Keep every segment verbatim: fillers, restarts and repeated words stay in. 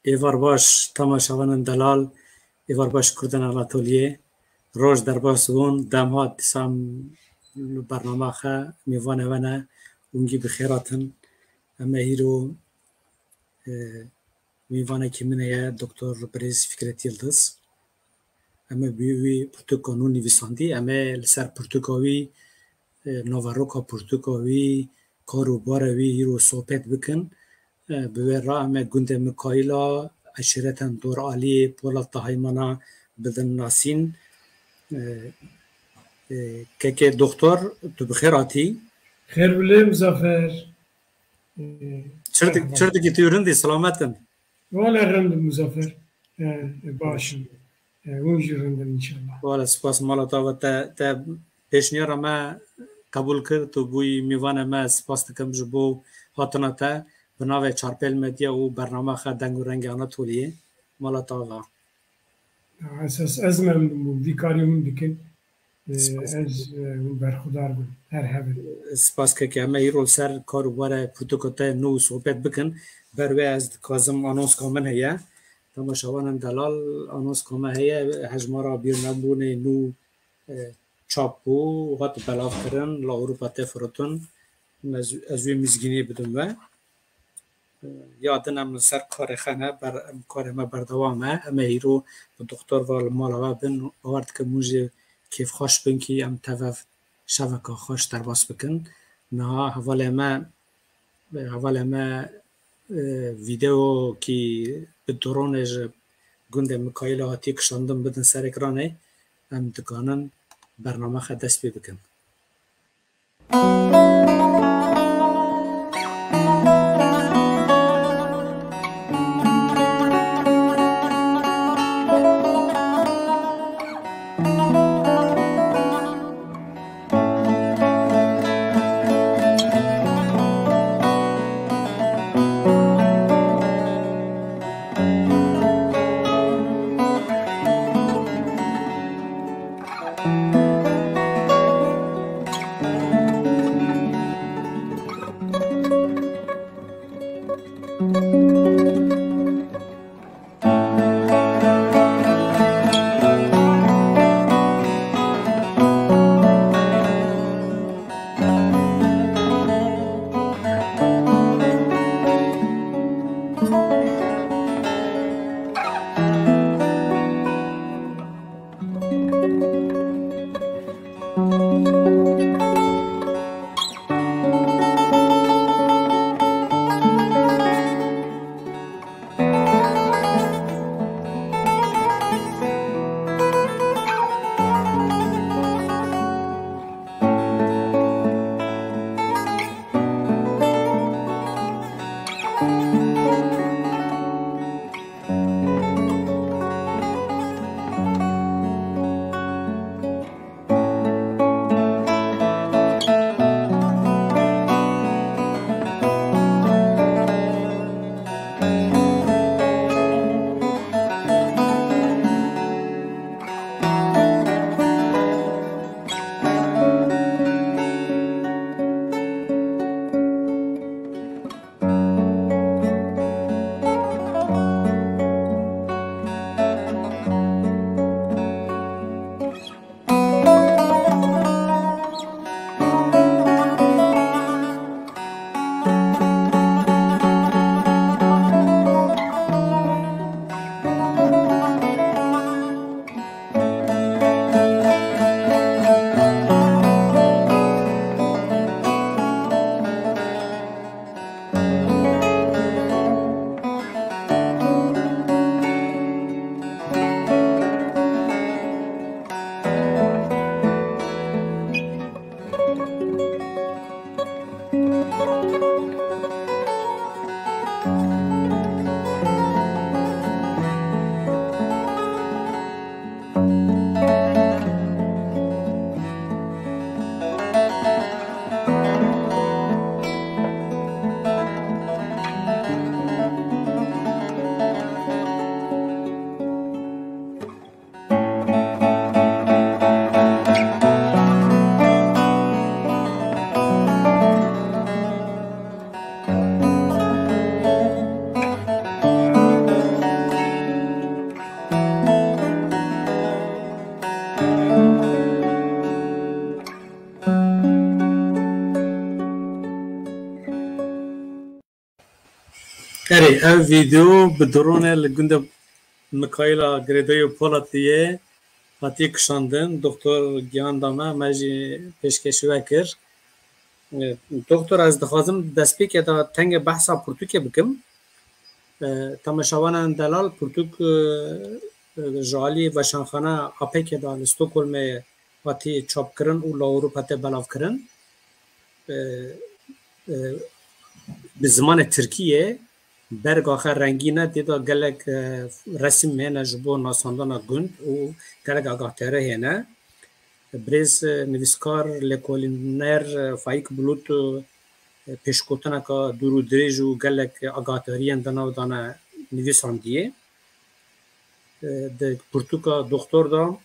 Êvar baş, temaşevanên delal, êvar baş Kurdên Anatoliyê. Roj derbas bûn, dem hat dîsa em li bernama xwe mîvanê we ne, hûn gî bi xêr hatin. Em ê hîro, e, mîvanekî min heye, Doktor Birêz Fikret Yildiz. Em ê bi wî pirtûka nû nivîsandî, em ê li ser pirtûka wî, e, naveroka pirtûka wî, kar û barê wî hîro sohbet bikin. E, bi wê re em ê gundê Mikaîla, eşîretên Dor Aliyê, Polat Tahaymana bidin nasîn. E, e, kekê doktor, tu bi xêr hatî. Xêr bilê Muzaffer. E, Çir dik-, merhaba. Çir dikî tu rind î, selamet in. Wele rind im Muzaffer. E, e, baş im. E, hûn jî rind in înşallah. Wele spas mala te ve te, te pêşniyara me qebûl kir, tu bûyî mîvanê me, spas dikim ji bo hatina te. Bi navê Çarpêl Medya û bernama xwe Deng û Rengê Anatoliyê, mala te ava. Ya, esas ez memnûn bûm, vî karî hûn dikin. E, Spas. Ez, e, hûn berxudar bin, her hebin. Spas kekê, em ê îro li ser kar û barê pirtûka te nû sohbet bikin. Ber wê ez dixwazim anonska min heye. Temaşevanên delal, anonska me heye, hejmara bîrnebûnê nû, e, çap bû, hat belavkirin, li Ewropa tê firotin. Ez, ez wê mizgînê bidim we. Ya din em li ser karê xwe ne, ber-, em karê me berdewam e. Em ê hîro bi doktor ve li mala we bin. Bawer dikim hûn jî kêfxweş bin kî em tev şeveka xweş derbas bikin. Niha hevalê me, hevalê me, e, vîdeokî bi dronê ji gundê Mikaîlê hatiye kişandin bidin ser ekranê. Em dikanin bername xwe dest pê bikin. Erê, ev vîdeo bi drone li gundê Mikaîla Girêdayî û Polatiyê hatiye kişandin. Doktor Gihan da me, me jî pêşkêşî we kir. E, Doktor, ez dixwazim destpêkê de tengê behsa pirtûkê bikim. E, Temaşevanên delal, pirtûk, e, e, ji alî Weşanxane A P K'ê de li Stockholmê hatiye çapkirin û li Ewropa tê belavkirin. E, e, bi zimanê tirkî ye, berga xwe rengîn e, tê de gelek, e, resim hene ji bo nasandina gund û gelek agahdiyarî hene. Birêz, e, nivîskar, lêkolîner, e, Faîk Bulut, e, pêşgotineka dûr û dirêj û gelek agahdiyariyên di nav de ne nivîsandiyê. E, di pirtûka doktor de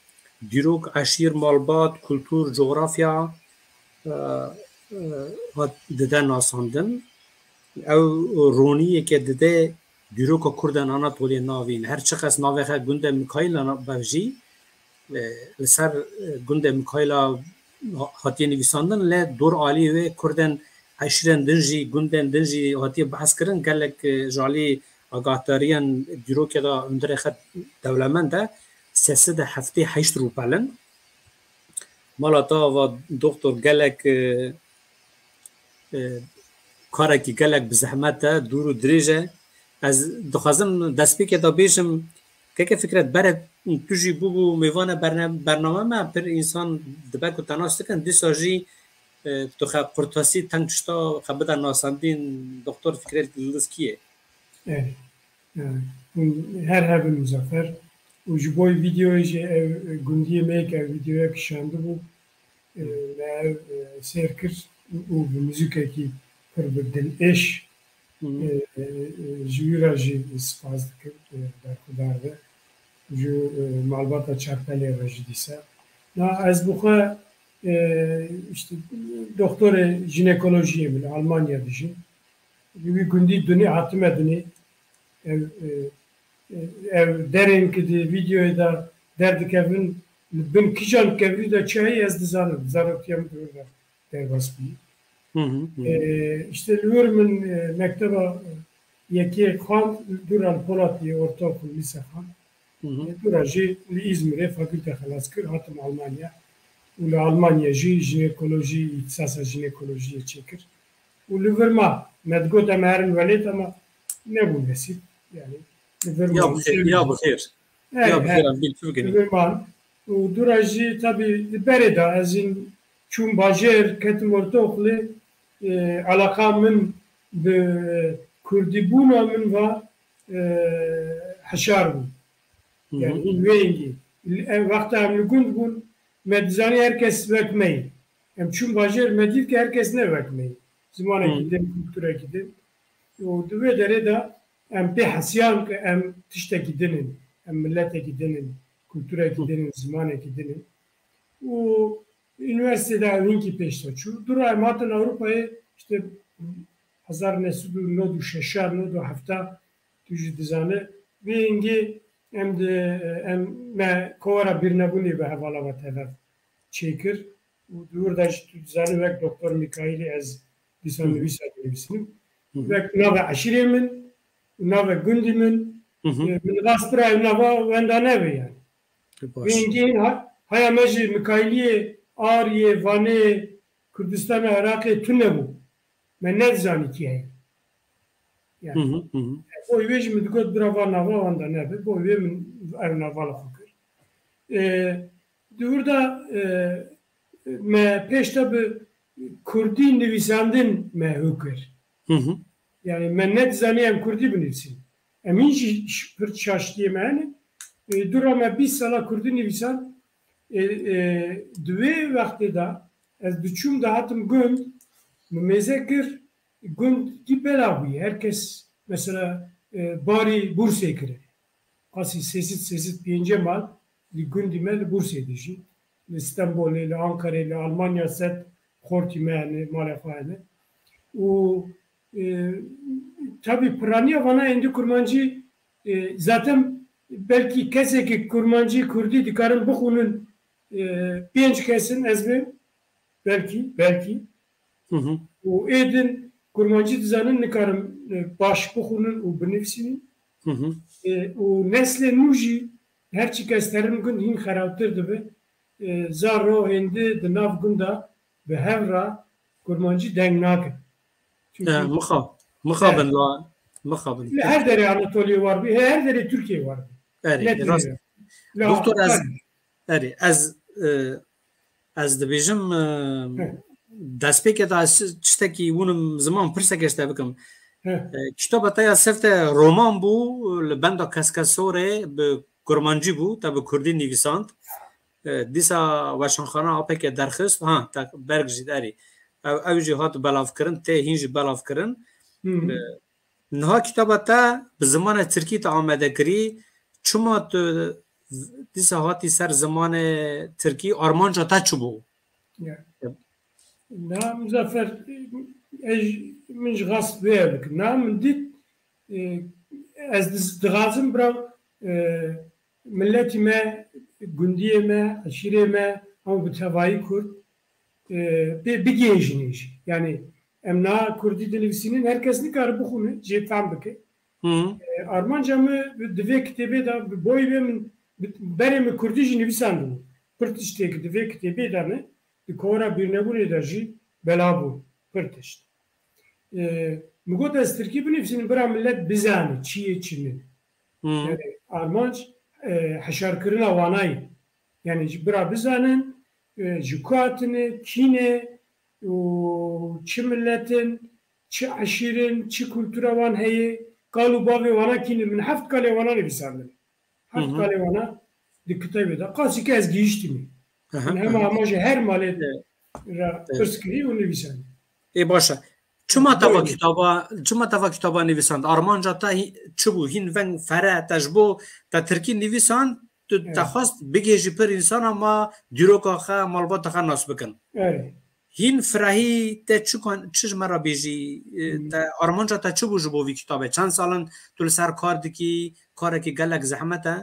dîrok, eşîr, malbat, kultur, cografya, e, e, hat dide nasandin. Ew roniyeke dide dîroka Kurdan Anatoliyê navîn. Her çiqas navê xwe gundê Mikaîla na-, bevjî, e, li ser, e, gundê Mikaîla ha-, hatiye nivîsandin, lê dor alî wê Kurdan eşîrên din jî, gundên din jî hatiye behs kirin. Gelek, e, ji alî agahdariyan dîrokê de hundirê xwe dewlemend e. Sê sed û heftê heşt rûpel in. Mala te ava doktor gelek, e, e, karekî gelek bi zehmet e, dûr û dirêj e. Ez dixwazim destpêkê de bêjim, keke Fikret, berê tu jî bûbû mêvana berne-, bername me, pir însan dibe ku te nas dikin, dîsa jî, e, tu xwe qurtasî teng tişta xwe bide nasandin, doktor Fikret Yildiz kî ye? Erê, erê. Hûn her hebin Muzaffer. Û ji bo vîdeoyê jî ev gundiyê me yek ev vîdeoya kişandibû. E, me ev, e, sêr kir û bi muzîkekî pir bi dilêş, Hı hı. e, e, e, ji wî re jî spas dikim, e, berxwedar be. Ji, e, malbata Çarpelê re jî dîsa. Na ez bi xwe, e, işte, doktorê jinekolojiyê min, Almanya dijî. Li wî gundî dunê hatime dinê. Ev, e, e, ev derên ki di vîdeoyê de derdikevin, li bin kîjan kevirî de çi heye ez dizanim. Zarotiya min di wir de derbas bûye. Hı hı, hı hı. E, işte li wir min, e, mekteba yekê xwend, dûra li Polatiyê ortaokul, lîse xwend. Hı hı. E, dûra jî li Îzmirê fakülte xelas kir, hatim Almanya. Û li Almanya jî jinekolojî, îhtisasa jinekolojiyê çêkir. Û li vir ma, me digot em herin welêt, ama nebû nesîb. Yani, li vir Ya ma, bi xêr, ya bi xêr. He, Ya bi he. xêr, em bîn çi bikin? Li vir man. Û dûra jî tabî li berê de ez jî çûm bajêr, ketim ortaokulê, e, alaqa min bi kurdîbûna min va, e, hişar bû. Hı hı. Yani, wê yengî. E, wexta em li gund bûn, me dizanî her kes wek me ye. Em çûn bajêr, me dît ki her kes ne wek me ye. Zimanekî Hı. din, kulturekî din. Û di wê derê de em pê hesiyan ki em tiştekî din in, em miletekî din in, kulturekî Hı. din in, zimanekî din in. Û unîversîteyê de ew hinkî pêş de çû. Dûra em hatin Ewropayê, işte, hezar neh sed û nod û şeş, nod û heft, tu jî dizane. Vê yengê em di, em me kovara bîrnebûnê bi hevala ve tev çêkir. Û di wir de jî tu dizanî wek Doktor Mîkaîlî ez dîsa Hı hı. nivîsa dinivîsinim. Hı hı. Wek nava eşîrê min û nava gundî min, Hı hı. e, min dixwest pira ev nava wenda nebe yani. E, baş. Vê yengê ha-, haya me ji Mîkaîliyê, Aryê, Vanê, Kurdistana Iraqê tune bû. Me nedizanî kî heye. Yani, Hı hı, hı hı. Bo wê jî min digot bira va nava wenda nebe. Bo wê min ev nava li xwe kir. E, di wir de, e, me pêş de bi kurdî nivîsandin me hû kir. Hı hı. Yani me nedizanî em kurdî binivîsîn. Em hîn jî ş-, pir şaştiyê me hene. E, dûra me bîst sala kurdî nivîsand. E, e, di wê wextê de ez diçûm dihatim gund, min mêze kir, gund dî bela bûye. Her kes mesela, e, barî Bursê kire. Qasî sê sed, sê sed pêncî mal li gundî me li Bursê dijî. Li Stenbolê, li Ankarê, li Almanya sed xortî me hene, malê xwe hene. Û, e, tabî piraniya vana êndî kurmancî, e, zaten belkî kesekî kurmancî, kurdî dikarin bixwînin, e, pênc kes in ez bêm, belkî, belkî. Hı hı. Û êdin Kurmancî dizanin, nikarin, e, baş bixwînin û binivîsînin. Hı hı. E, û neslê nû jî her çi kes terin gund hîn xerabtir dibe. E, zaro hêndi di nav gunda bi hev re kurmancî deng nakin. Çünkü E, mixa-, mixabin Evet. la, mixabin. Li her derê Anatoliyê war bî, her derê Tirkiyê war bî. Erê, Ne rast. Tirkiyê. La, Doktor, ez, tabii. erê, ez, e, ez dibêjim, e, Heh. destpêkê de ez tiştekî winim ziman pirseke ji te bikim. Heh. E, kitaba te ya sifte roman bû, li benda Keskesorê bi kurmancî bû, te bi kurdî nivîsand. E, dîsa weşanxana A P K derxist, ha, te berg jî derî. Ew, ew jî hat belavkirin, tê hîn jî belavkirin. Hı. E, niha kitaba te bi zimanê tirkî te amade kirî, çima tu dîsa hatî ser zimanê tirkî, armanca te çi bû? Ya. Na, Muzaffer, ez, min ji xast vê bikim. Na, min dît, e, ez diz-, dixazim bira, e, miletî me, gundiyê me, eşîrê me, ew bi tevayî Kurd, e, pê bigihêjinê jî. Yani, em na Kurdî dinivîsînin, her kes nikare bixwîne, jê fehm bike. Hı. E, armanca me di vê kitêbê de, bi boyî vê min, bi, berê min Kurdî jî nivîsandibû. Pir tiştê ki di vê kitêbê de ne, di kovara bîrnebûnê de jî bela bû. Pir tişt. E, min got ez tirkî binivîsînim, bira millet bizane çi ye çi ne. Hı. Yani armanc, e, heşarkirina wana ye. Yani ji bira bizanin, e, ji ku hatine, kî ne û çi milet in, çi eşîr in, çi kultura wan heye, kal û bavê wana kî ne. Min heft kalê wana nivîsandine. Heft Hı hı. kalê wana di kitêbê de. Qasî ke ez gihîştîme. Aha, Min hema aha. hema ji her malê Evet. re Evet. pirs kirî û nivîsandî. Ê, baş e. Çima te va Buyurun. kitaba, çima te va kitaba nivîsand? Armanca te hî-, çi bû? Hîn veng fere te ji bo te tirkî nivîsand, tu te Evet. xwest bigihêjî pir însan, ama dîroka xwe, malbata xwe nas bikin. Evet. Hîn firehî te çi kan, çi ji me re bêjî? E, Hmm. te armanca te çi bû ji bo vî kitabê? Çend sal in tu li ser kar dikî, karekî gelek zehmet e? E,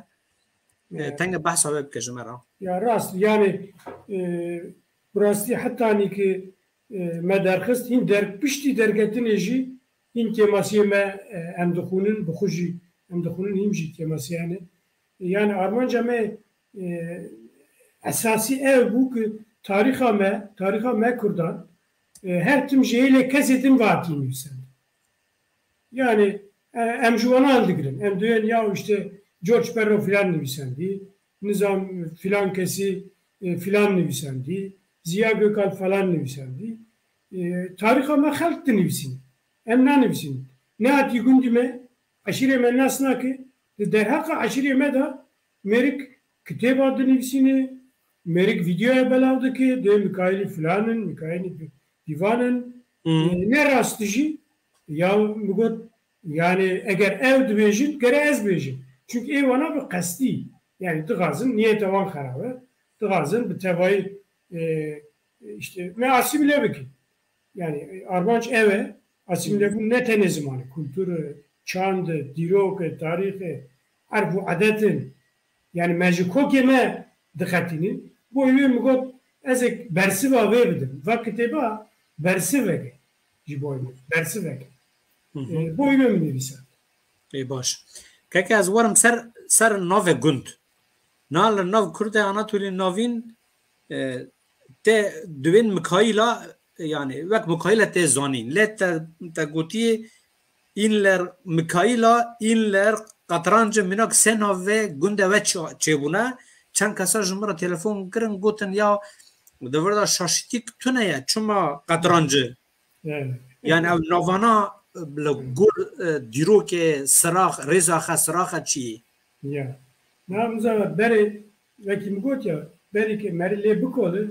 Evet. tenge behsa wê bike ji me re. Ya rast, yani, e, bi rastî hetanî ki, e, me derxist, hîn der-, piştî derketinê jî hîn kêmasiyê me, e, em dixwînin, bi xwe jî em dixwînin, hîn jî kêmasiya ne. Yani armanca me, e, esasî ew bû ki tarîxa me, tarîxa me Kurdan, e, her tim ji hêlê kesê din ve hatî nivîsandin. Yani, e, em ji wana hildigirin. Em duyên ya işte George Perro filan nivîsandî, nizam filan kesî, e, filan nivîsandî, Ziya Gökalp falan nivîsandî. E, tarîxa me xelk dinivîsînin. Em nanivîsînin. Nehatî gundî me, eşîrê me nas nake, di derheqa eşîrê me de mêrik kitêba dinivîsîne, mêrik vîdeoya belav dike, dê Mikaîlî filan in, Mikaîlî di-, dîvan in. Hmm. E, ne rast jî, ya min got, yani eger ew dibêjin, gere ez bêjim. Çünkü ê wana bi qestî, yani dixazin, niyeta wan xerab e, dixazin bi tevayî, e, işte me asîmîle bikin. Yani, e, armanc ew e, asîmîlebûn ne tenê ziman e, kultur e, çand e, dîrok e, tarîx e, erf û edet in. Yani, me ji kokê me dixetînin. Bo wê min got, ez ê bersiva vê bidim. Va kitêba bersivek e ji bo min. Bersivek e. Hı hı. E, bo wê min nivîsand. Ê, baş. Keke ez werim ser, ser navê gund. Na li nav Kurdê Anatolî Navîn, e, te dibên Mikaîla, yani wek Mikaîla tê zanîn. Lê te, te gotiye Înler Mikaîla, Înler Qatranci, mînak sê navê gundê we çi-, çêbûne. Çend kesa ji min re telefon kirin, gotin ya di vir de şaşîtîk tune ye, çima Qatranci? Evet. Yani ew navana, e, li gor, e, dîrokê sirax, rêza xe siraxe çi ye? Ya. Na, Muzaffer, berê, wekî min got ya, berê ke meri lê bikole,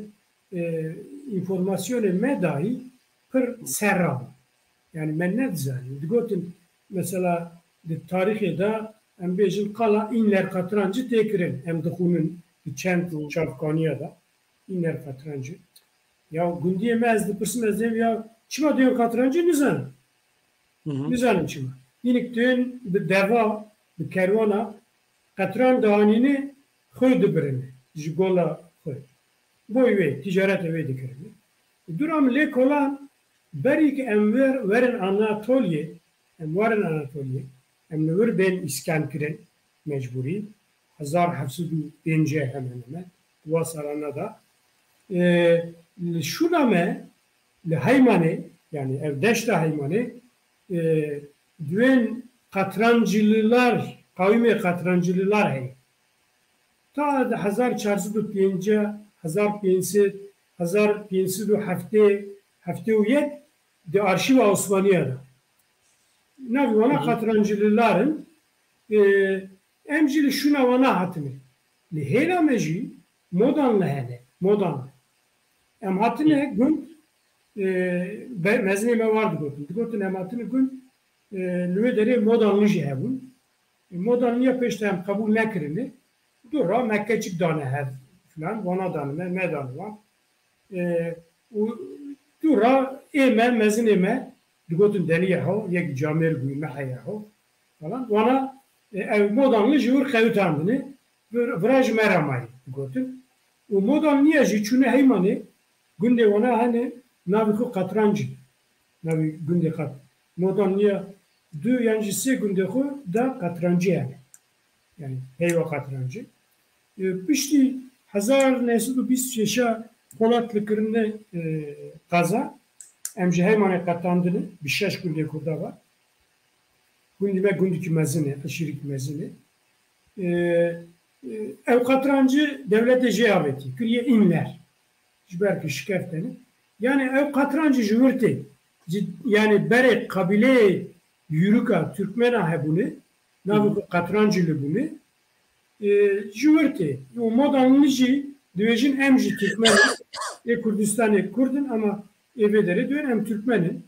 e, înformasyonê me dayî pir serra bû. Yani me nedizanî. Digotin, mesela, di tarîxê de, em bêjin, qala Înler Qatrancî tê kirin. Em dixwînin di çend çavkaniya de. Înler Qatrancî. Ya gundiyê me ez dipirsim, ez dêm ya çima duyên Qatrancî nizanim. Hı hı. Nizanim çima. Yînik duyên bi deva, bi kerwana qetran dianîne, xwe dibirine ji gola xwe. Boy wê, ticareta wê dikirine. Dûra min lê kolan, Berî ku em wer-, werin Anatoliyê, em werin Anatoliyê, em li wir bên îskan kirin, mecbûrî, hezar heft sed û pêncî hemen hemen, wa salana da. E, li şûna me, li Heymanê, yani ev deşta Heymanê, e, duên Qatrancililar, qawîmê Qatrancililar heye. Ta di hezar çar sed û pêncî, hezar pênc sed, hezar pênc sed û heftê, heftê û yek di arşîva Osmaniya de. Navê wana Hı hı. Qatrancililar in. E, em jî li şûna wana hatine. Li hêla me jî Modanli hene. Modanli. Em hatine Hı. gund, e, be-, mezinê me war digotin. Digotin em hatine gund, e, li wê derê Modanli jî hebûn. E, Modanliya pêş de em qebûl nekirine. Dora me keçik dane hev filan, wana dane me, me dane wan. E, û dora ê me, mezinê me, digotin deliyê ho, yek camêr bûyî me heye ho, falan. Wana, e, ev Modanli ji wir qewitandine, vir-, vira ji me re mayî, digotin. Û Modanliya jî çûne Heymanê, gundê wana hene, navê xwe Qatrancî. Navê gundê Qat-, Modanliya du yan jî sê gundê xwe da Qatrancî hene. Yani heywa Qatrancî. E, piştî hezar neh sed û bîst û şeş a qolat li kirine, e, qeza, em ji Heymanê qetandine, bi şeş gundê Kurda ve. Gundî me gundikî mezin e, eşîrikî mezin e. E, e, ew Qatrancî dewletê jê avêtî, kiriye Înler. Ji ber ku şikeftene. Yani ew Qatrancî ji wir tê. Ji, yani berê qabîleyê Yûrika Türkmena hebûne, navê Hı hı. xwe Qatrancî li bûne, e, ji wir tê. Û Modanli jî dibêjin em jî Türkmen in, ê Kurdistanê Kurd in, ama ê vê derê dibêjin em Türkmen in.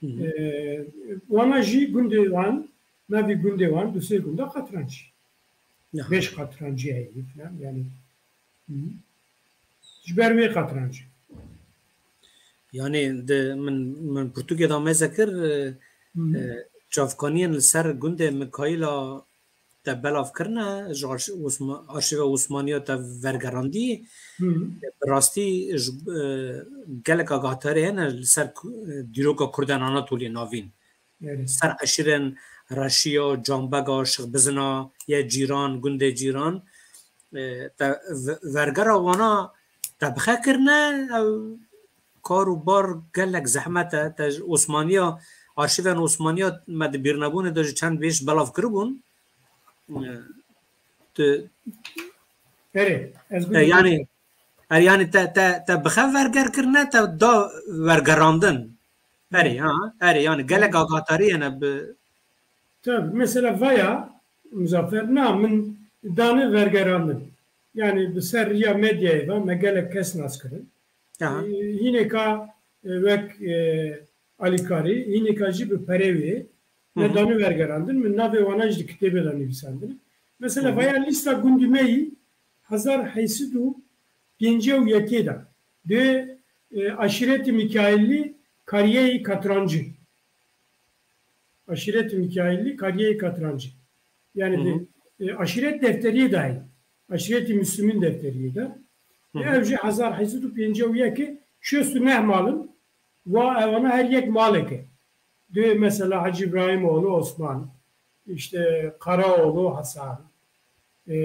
Hı hı. E, wana jî gundê wan, navê gundê wan, du sê gunda Qatrancî. Aha. Beş Qatrancî heye filan, yani. Hı hı. Ji ber wê Qatrancî. Yani di min, min pirtûkê de ameze kir, e, Hı hı. e, çavkaniyên li ser gundê Mikaîla te belav kirine, ji arş-, Osma-, arşîva Osmaniya te vergerandî, Hı hı. bi rastî ji, e, gelek agahdarî hene li ser ku-, e, dîroka Kurdan Anatoliyê Navîn. Evet. Ser eşîrên Reşiya, Canbega, Şixbizina, ye Cîran, gundê Cîran. E, te ve-, vergera wana te bixe kirine, ew kar û bar gelek zehmet e. Te ji Osmaniya, arşîvên Osmaniya me di bîrnebûnê de ji çend bêj belav kiribûn. E, tu Erê, ez e, gundî yani, er, yani te, te, te bixe verger kirine, te da vergerandin. Erê, ha, erê, yani gelek agatarî hene bi Tabii, mesela vaya, Muzaffer, na min dane vergerandin. Yani bi ser riya medyayê ve me gelek kes nas kirin. Aha. E, hîneka, e, wek, e, alîkarî, hîneka jî bi perê wê me Hı hı. dane vergerandin. Min navê wana jî di kitêbê de nivîsandine. Mesela Hı hı. vaya lîsta gundî me yî hezar heyt sed û pêncî û yekê de. Dê, e, aşîretî Mikaîlî Kariyeyî Katrancî. Aşîretî Mikaîlî Kariyeyê Katrancî. Yani Hı hı. de, e, aşîret defteriyê de heye. Aşîretî Müslümîn defteriyê de. Hı E, hı. ev jî hezar heyt sed û pêncî û yekê şêst û neh mal in. Wa ewana her yek malek e. Dê mesela Hacı İbrahimoğlu Osman, işte Karaoğlu Hasan, e,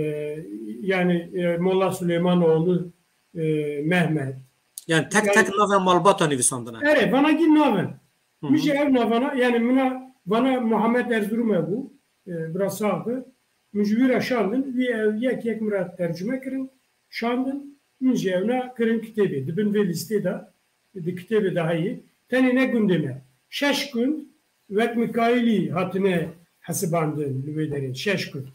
yani, e, Molla Süleymanoğlu, e, Mehmet. Yani tek Yani tek navê malbata nivîsandine. Erê, vana gî navin. Hı hı. Min jî ev navana, yani mina vana Muhammed Erzurum e bû, e, bira sax be. Min ji wî re şandin, wî ev yek yek min re tercüme kirin, şandin. Min jî ew na kirin kitêbê. Di bin vê lîstê de, di kitêbê de heye. Tenê ne gundê me. Şeş gund wek Mikaîlî hatine hesibandin li wê derê. Şeş gund.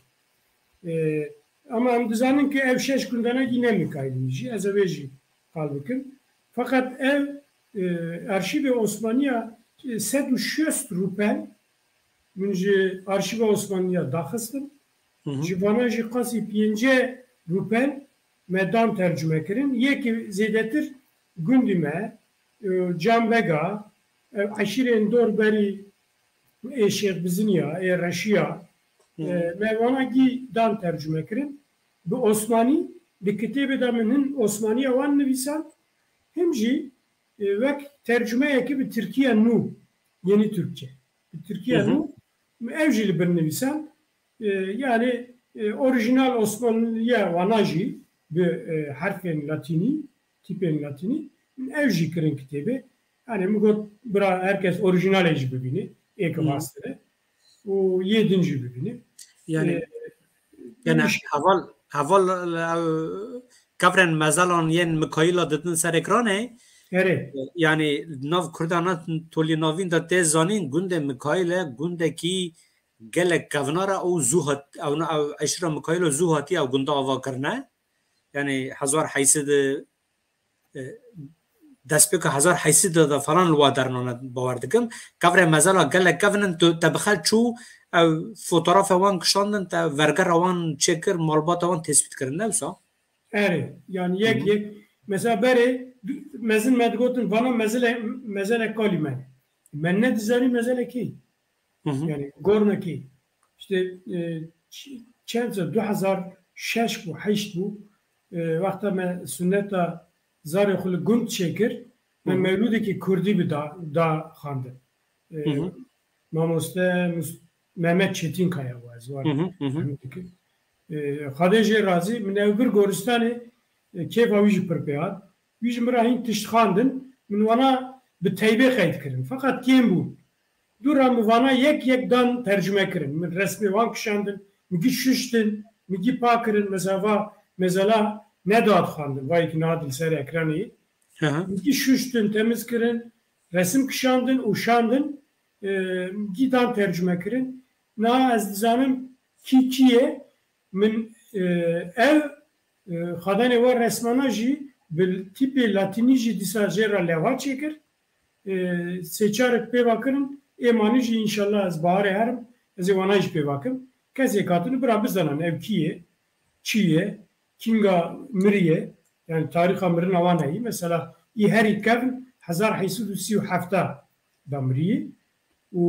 E, ama em dizanin ku ev şeş gundana jî ne Mikaîlî jî. Ez ê wê jî qal bikim. Feqet ev, e, arşîvê Osmaniya, e, sed û şêst rûpel min ji arşîva Osmaniya daxistin. Hı hı. Ji vana jî qasî pêncî rûpel me dan tercüme kirin. Yekê zêdetir gundî me, e, Canbega, e, eşîrên dor berî ê Şêx Biziniya, ê Reşiya, Hı. e, me wana gî dan tercüme kirin. Bi Osmanî, di kitêbê de min hin Osmaniya wan nivîsand, him jî e, wek tercumeyekî bi Tirkiye nû, yeni Türkçe. Bi Tirkiye Hı hı. nû, min ew jî li bin nivîsand. E, yani, e, orijinal Osmanlıya wana jî bi, e, herfên latînî, tîpên latînî, min ew jî kirin kitêbê. Yani min got, bira herkes orijinalê jî bibîne, ê ki Hı. vastine. Û yê din jî bibîne. Yani, E, yani iş- heval, heval, e, kevrên mezelan yên Mikaîla didin ser ekranê. Erê. Yani nav Kurda Anatolî Navîn de tê zanîn gundê Mikaîl e, gundekî gelek kevnar e, ew zû hat-, ew, ew eşîra Mikaîla zû hatiye ew gunda ava kirine. Yani hezar heyşt sed, e, destpêka hezar heyşt sed de falan li wa dernane bawer dikim. Kevrê mezela gelek kevin in, tu te bi xel çû, ew fotoğrafa wan kişandin, te vergera wan çêkir, malbata wan tespît kirin, ne wisa? Erê, yani yek Hı hı. yek, mesela berê, mezin me digotin, vana mezele, mezele kalî me. Me ne dizanî mezele kî? Hı hı. Yani gorna kî? İşte, e, ç-, çend sal, du hezar şeş bû, heşt bû, e, wexta me sunneta zarê xwe li gund çêkir, me Hı hı. mewlûdekî kurdî bi da, da xwendin. E, Hı hı. Mamoste Mus-, Mehmet Çetinkaya bû, ez wan Hı hı, hı hı. fehmî dikim. E, Xwedê jê razî, min ew bir goristanê, e, kêfa wî jî pir pê hat. Wî ji min re hîn tişt xwendin, min wana bi teybê qeyd kirin. Feqet kêm bû. Dû re min vana yek yek dan tercime kirin. Min resmê wan kişandin, min gî şuştin, min gî pa kirin, mesela va mezela nedat xwendin, va yekî niha di li ser ekranê. Hı hı. Min gî şuştin, temiz kirin, resim kişandin û şandin, e, min gî dan tercime kirin. Niha ez dizanim kî kî ye, min, e, ev, e, xwedanê wan resmana jî bi tîpê latînî jî dîsa jê re lewha çêkir. E, sê çarek pê va kirin, ê manî jî înşallah ez baharê herim, ez ê wana jî pê va kim. Kesê katini bira bizanin ev kî ye, çi ye, kînga miriye, yani tarîxa mirina wan heyî. Mesela î herî kevn hezar heyşt sed û sî û heft da mirî û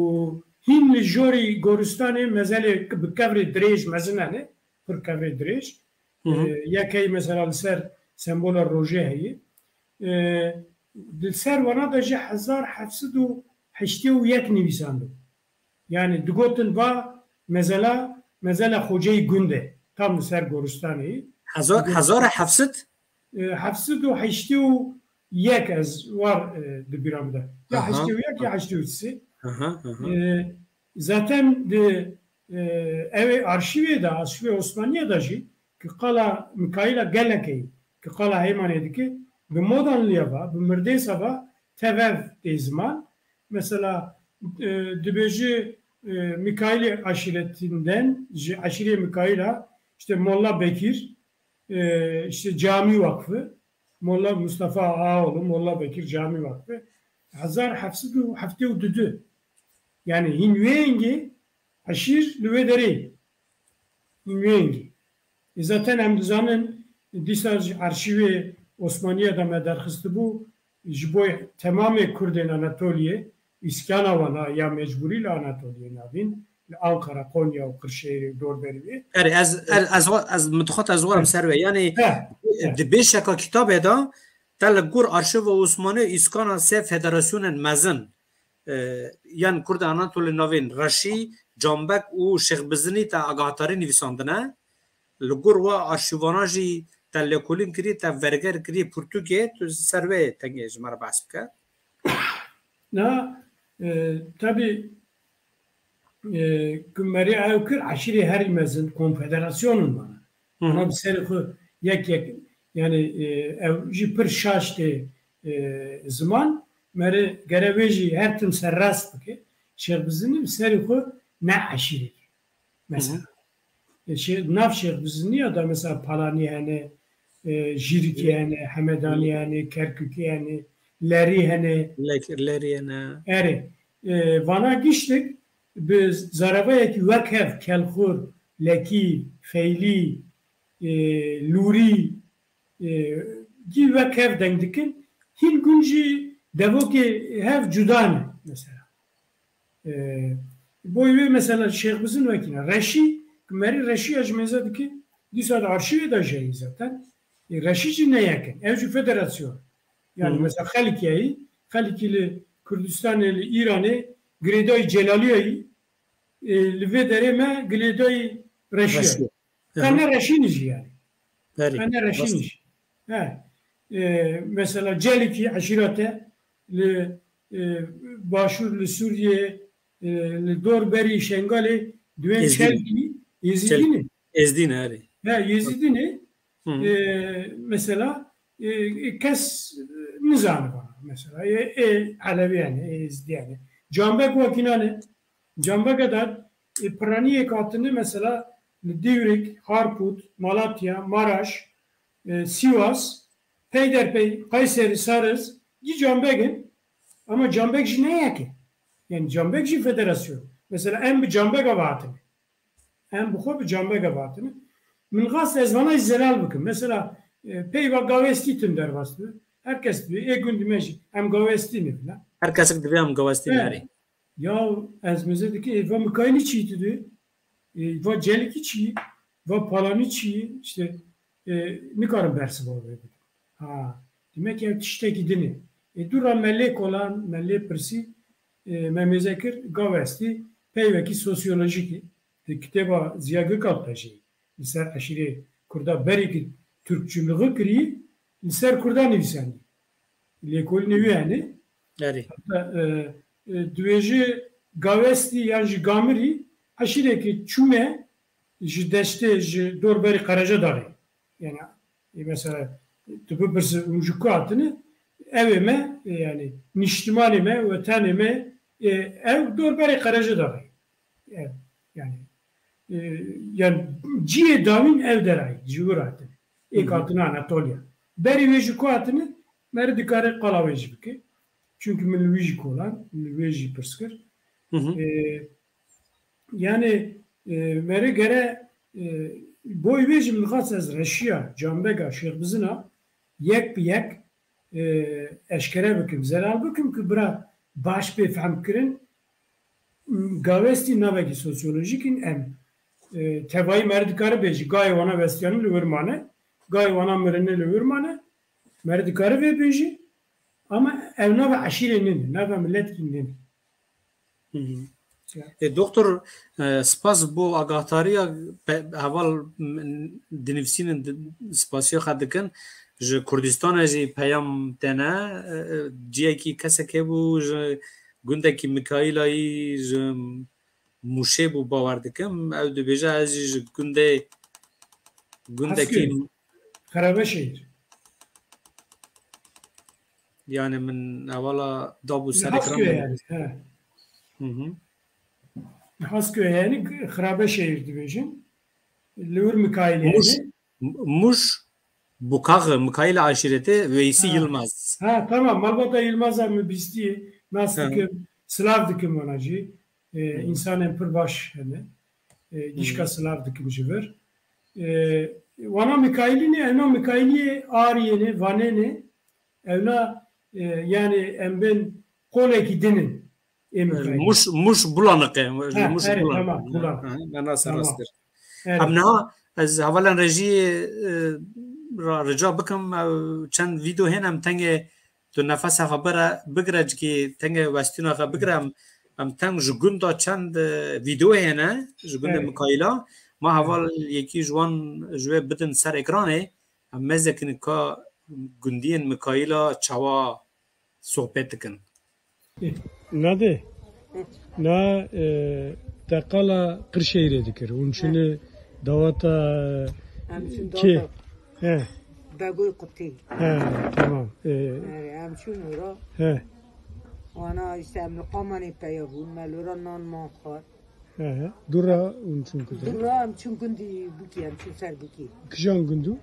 hîn li jorî goristanê mezelê bi kevrê dirêj mezin hene, pir kevrê dirêj. Hı hı. E, yek heyî mesela li ser sembola rojê heyî. E, di ser wana de jî hezar heft sed û heştê û yek nivîsandin. Yani digotin va mezela, mezela Xoceyê Gund e. Tam li ser goristanê. Hezar, Digot- hezar heft sed? E, heft sed û heştê û yek ez war, e, di bîra min de. Ya Aha. heştê û yek ya heştê û sê. Aha, aha. E, zaten di, e, ew ê arşîvê de, arşîvê Osmaniye de jî ki qala Mikaîla gelek heyî, ki qala Heymanê dike, bi Modanliya va, bi Mirdêsa va, tev ev tê ziman. Mesela, e, dibêje, e, Mikaîlê aşîretinden, ji eşîrê Mikaîla, işte Molla Bekir, e, işte Cami Vakfı, Molla Mustafa Ağaoğlu, Molla Bekir Cami Vakfı, hezar heft sed û heftê û du. Yani hîn wê yengê eşîr li wê derê. Hîn wê yengê. E, zaten em dizanin, dîsa ji arşîvê Osmaniye de me derxistibû, ji bo temamê Kurdên Anatoliyê, îskana wan a ya mecbûrî li Anatoliyê navîn, li Ankara, Konya û Qirşehîrê û dorberî wê. Erê, ez, ez, ez, ez, min dixwest ez werim ser wê. Yanî, Heh, heh. di bêşeka kitabê de, te li gor arşiva Osmanî û îskana sê federasyonên mezin, e, yan Kurda Anatolî navên Reşî, Canbek û Şêx Bizinî te agahdarî nivîsandine. Li gor wa arşîvana jî te lêkolîn kirî, te verger kirî pirtûkê, tu ser wê tengê ji me re behs bike. Na, e, tabî, e, ku merê ew kir, eşîrê herî mezin, konfederasyon in vana. Hı hı. Vana bi serê xwe yek yek, yani, e, ew jî pir şaş tê, e, ziman, merê gere wê jî her tim serrast bike. Şêx Bizinî bi serê xwe ne eşîrê. Mesela. Hı hı. E, şê-, nav Şêx Biziniya da mesela Palanî hene, e, Jîrikî hene, Hemedanî hene, Kerkûkî hene, Lerî hene. Lek-, Lerî hene. Erê. E, vana giştik bi zaravayekî wek hev, Kelxur, Lekî, Feylî, e, Lûrî, e, gî wek hev deng dikin. Hîn gund jî devokê hev cuda ne mesela. E, boy wê mesela Şêx Bizin wekî ne. Reşî, ku merî Reşî ya ji mêze dike, dîsa di arşîvê de jî heyî zaten. E, Reşî jî ne yek in. Ew jî federasyon. Yani Hı hı. mesela Xelkiyeyî, Xelkî li Kurdistanê, li Îranê, girêdayî Celaliyayî, e, li vê derê me girêdayî Reşiyayî. Reşiya. Hı hı. Qene Reşînî jî yani. Berî. Qene Reşînî jî. He. E, mesela Celikî eşîrete li, e, Başûr, li Sûriyê, e, li dor berî Şengalê, duên Êzdî. Çelkî, Êzidî ne? Êzdî ne, erê. He, Êzidî ne? Hı hı. E, mesela, e, e, kes, e, nizane vana, mesela, e, e, Elewî yani, e, Êzidî yani. Canbek wekî nane, Canbeke de, e, piraniyek hatine, mesela, li Dîwrik, Harpût, Malatya, Maraş, e, Sîwas, peyderpey, Kayseri, Sarız, cî Canbek in, ama Canbek jî ne yek e. Yani Canbek jî federasyon. Mesela, em bi Canbeka ve hatine. Em bi xwe bi Canbeka ve hatine. Min xwest ez vana jî zelal bikim. Mesela, e, peyva Gawestî tim derbas dibe. Her kes dibe, ê gundî me jî, em Gawestî ne filan. Her kesek dibe em Gawestî ne, He. erê. Ya ez mêze dike, ê, va Mikaîlî çi tu dê? Ê, va Celikî çi? Va Palanî çi? İşte, e, nikarim bersiva wê bidim. Ha, demek ev tiştekî din e. Ê, dû ra me lê kolan, me lê pirsî, e, me mêze kir, gav estî, peyvekî sosyolojîkî. Di kitêba Ziya Gökalp de jî li ser eşîrê Kurda berî ki Türkçülüğü kirî, li ser Kurda nivîsandî. Lêkolînê wî hene. Erê. Hatta, e, e, dibêje Gawestî yan jî Gamirî eşîrekî çûme ji deştê, ji dorberî Qerecedaxê. Yani, e, mesela, tu bipirse hûn ji ku hatine, ew ê me, e, yani, niştimanê me, wetanê me, e, ew dorberê Qerecedaxê. E, yani, e, yani, cihê dawîn ew derayî, ji wir hatine. Êk Hı hı. hatine Anatolya. Berî wê ji ku hatine? Meri dikare qala wê jî bike. Çünkü min li wî jî kolan, min li wê jî pirs kir. Hı hı. E, yani, e, meri gere, e, boy wê jî min xwest ez reşiya, Canbega, Şêxbizina, yek bi yek, e, eşkere bikim, zelal bikim ki bira baş bê fehm kirin. Gavestî navekî sosyolojîk in, em, e, tevayî meri dikare bêjî, gayê wana westiyanî li wir mane, gayê wana mirinî li wir mane, meri dikare vê bêjî, ama ev nave eşîrê nîne, nave miletkî nîne. Hı hı. Ya. E, doktor, e, spas bo agahtariya pe-, heval, m, dinivîsînin di-, spasiya xwe dikin. Ji Kurdistanê jî peyam tene, e, e, ciyekî kesek hebû ji gundekî Mikayîlayî ji Mûşê bû bawer dikim. Ew dibêje ez jî ji gundê, gundekî Hasköy'e. Xerabeşehir. Yani min hevala dabû ser ekran. Hasköy'e yani, he. Hı hı. Hasköy'e yani Xerabeşehir dibêjin. Li wir Mikaîlê Muş, yani. M-, Muş Bukaxi, Mikaîl aşîretê, Veysî Ha. Yilmaz. Ha, tamam. Malbata Yilmaz em bîstî nas Ha. dikim, silav dikim wana jî. E, Hı. Însanên pir baş hene. E, Hı. Gişka silav dikim ji vir. E, wana Mikaîlî ne, ewna Mikaîliyê Ariyê ne, Vanê ne. Ewna, e, yani em bên qolekî din in. Ê Mikaîlî. Muş, Muş Bulanık e. Ha, Muş erê, Bulanık. Tamam, Bulanık. Ha, me nas Tamam. rast kir. Erê. Em niha ez hevalên rejiyê, e, ra rica bikim, ew çend vîdeo hene em tengê tu nefesa xwe bire, bigire, cikî tengê westîna xwe bigire, em, em teng ji gunda çend, e, vîdeo hene, ji gundê Evet. Mikaîla. Ma heval yekî ji wan ji wê bidin ser ekranê, em mêze kin ka gundiyên Mikaîla çawa sohbet dikin. Nade? Na, e, te qala Qirşehîrê dikir. Hûn çûne dawata, Em çûn kê? Dawata He. Begoy Qutî. He, tamam. E, Erê, em çûn ora. He. Wana işte em li Qamanê peya bûn. Me lora nan man xwar. He, he. Dû ra hûn çûn kutê? Dû ra em çûn gundî Bûkî, em çûn ser Bûkî. Kijan gund û?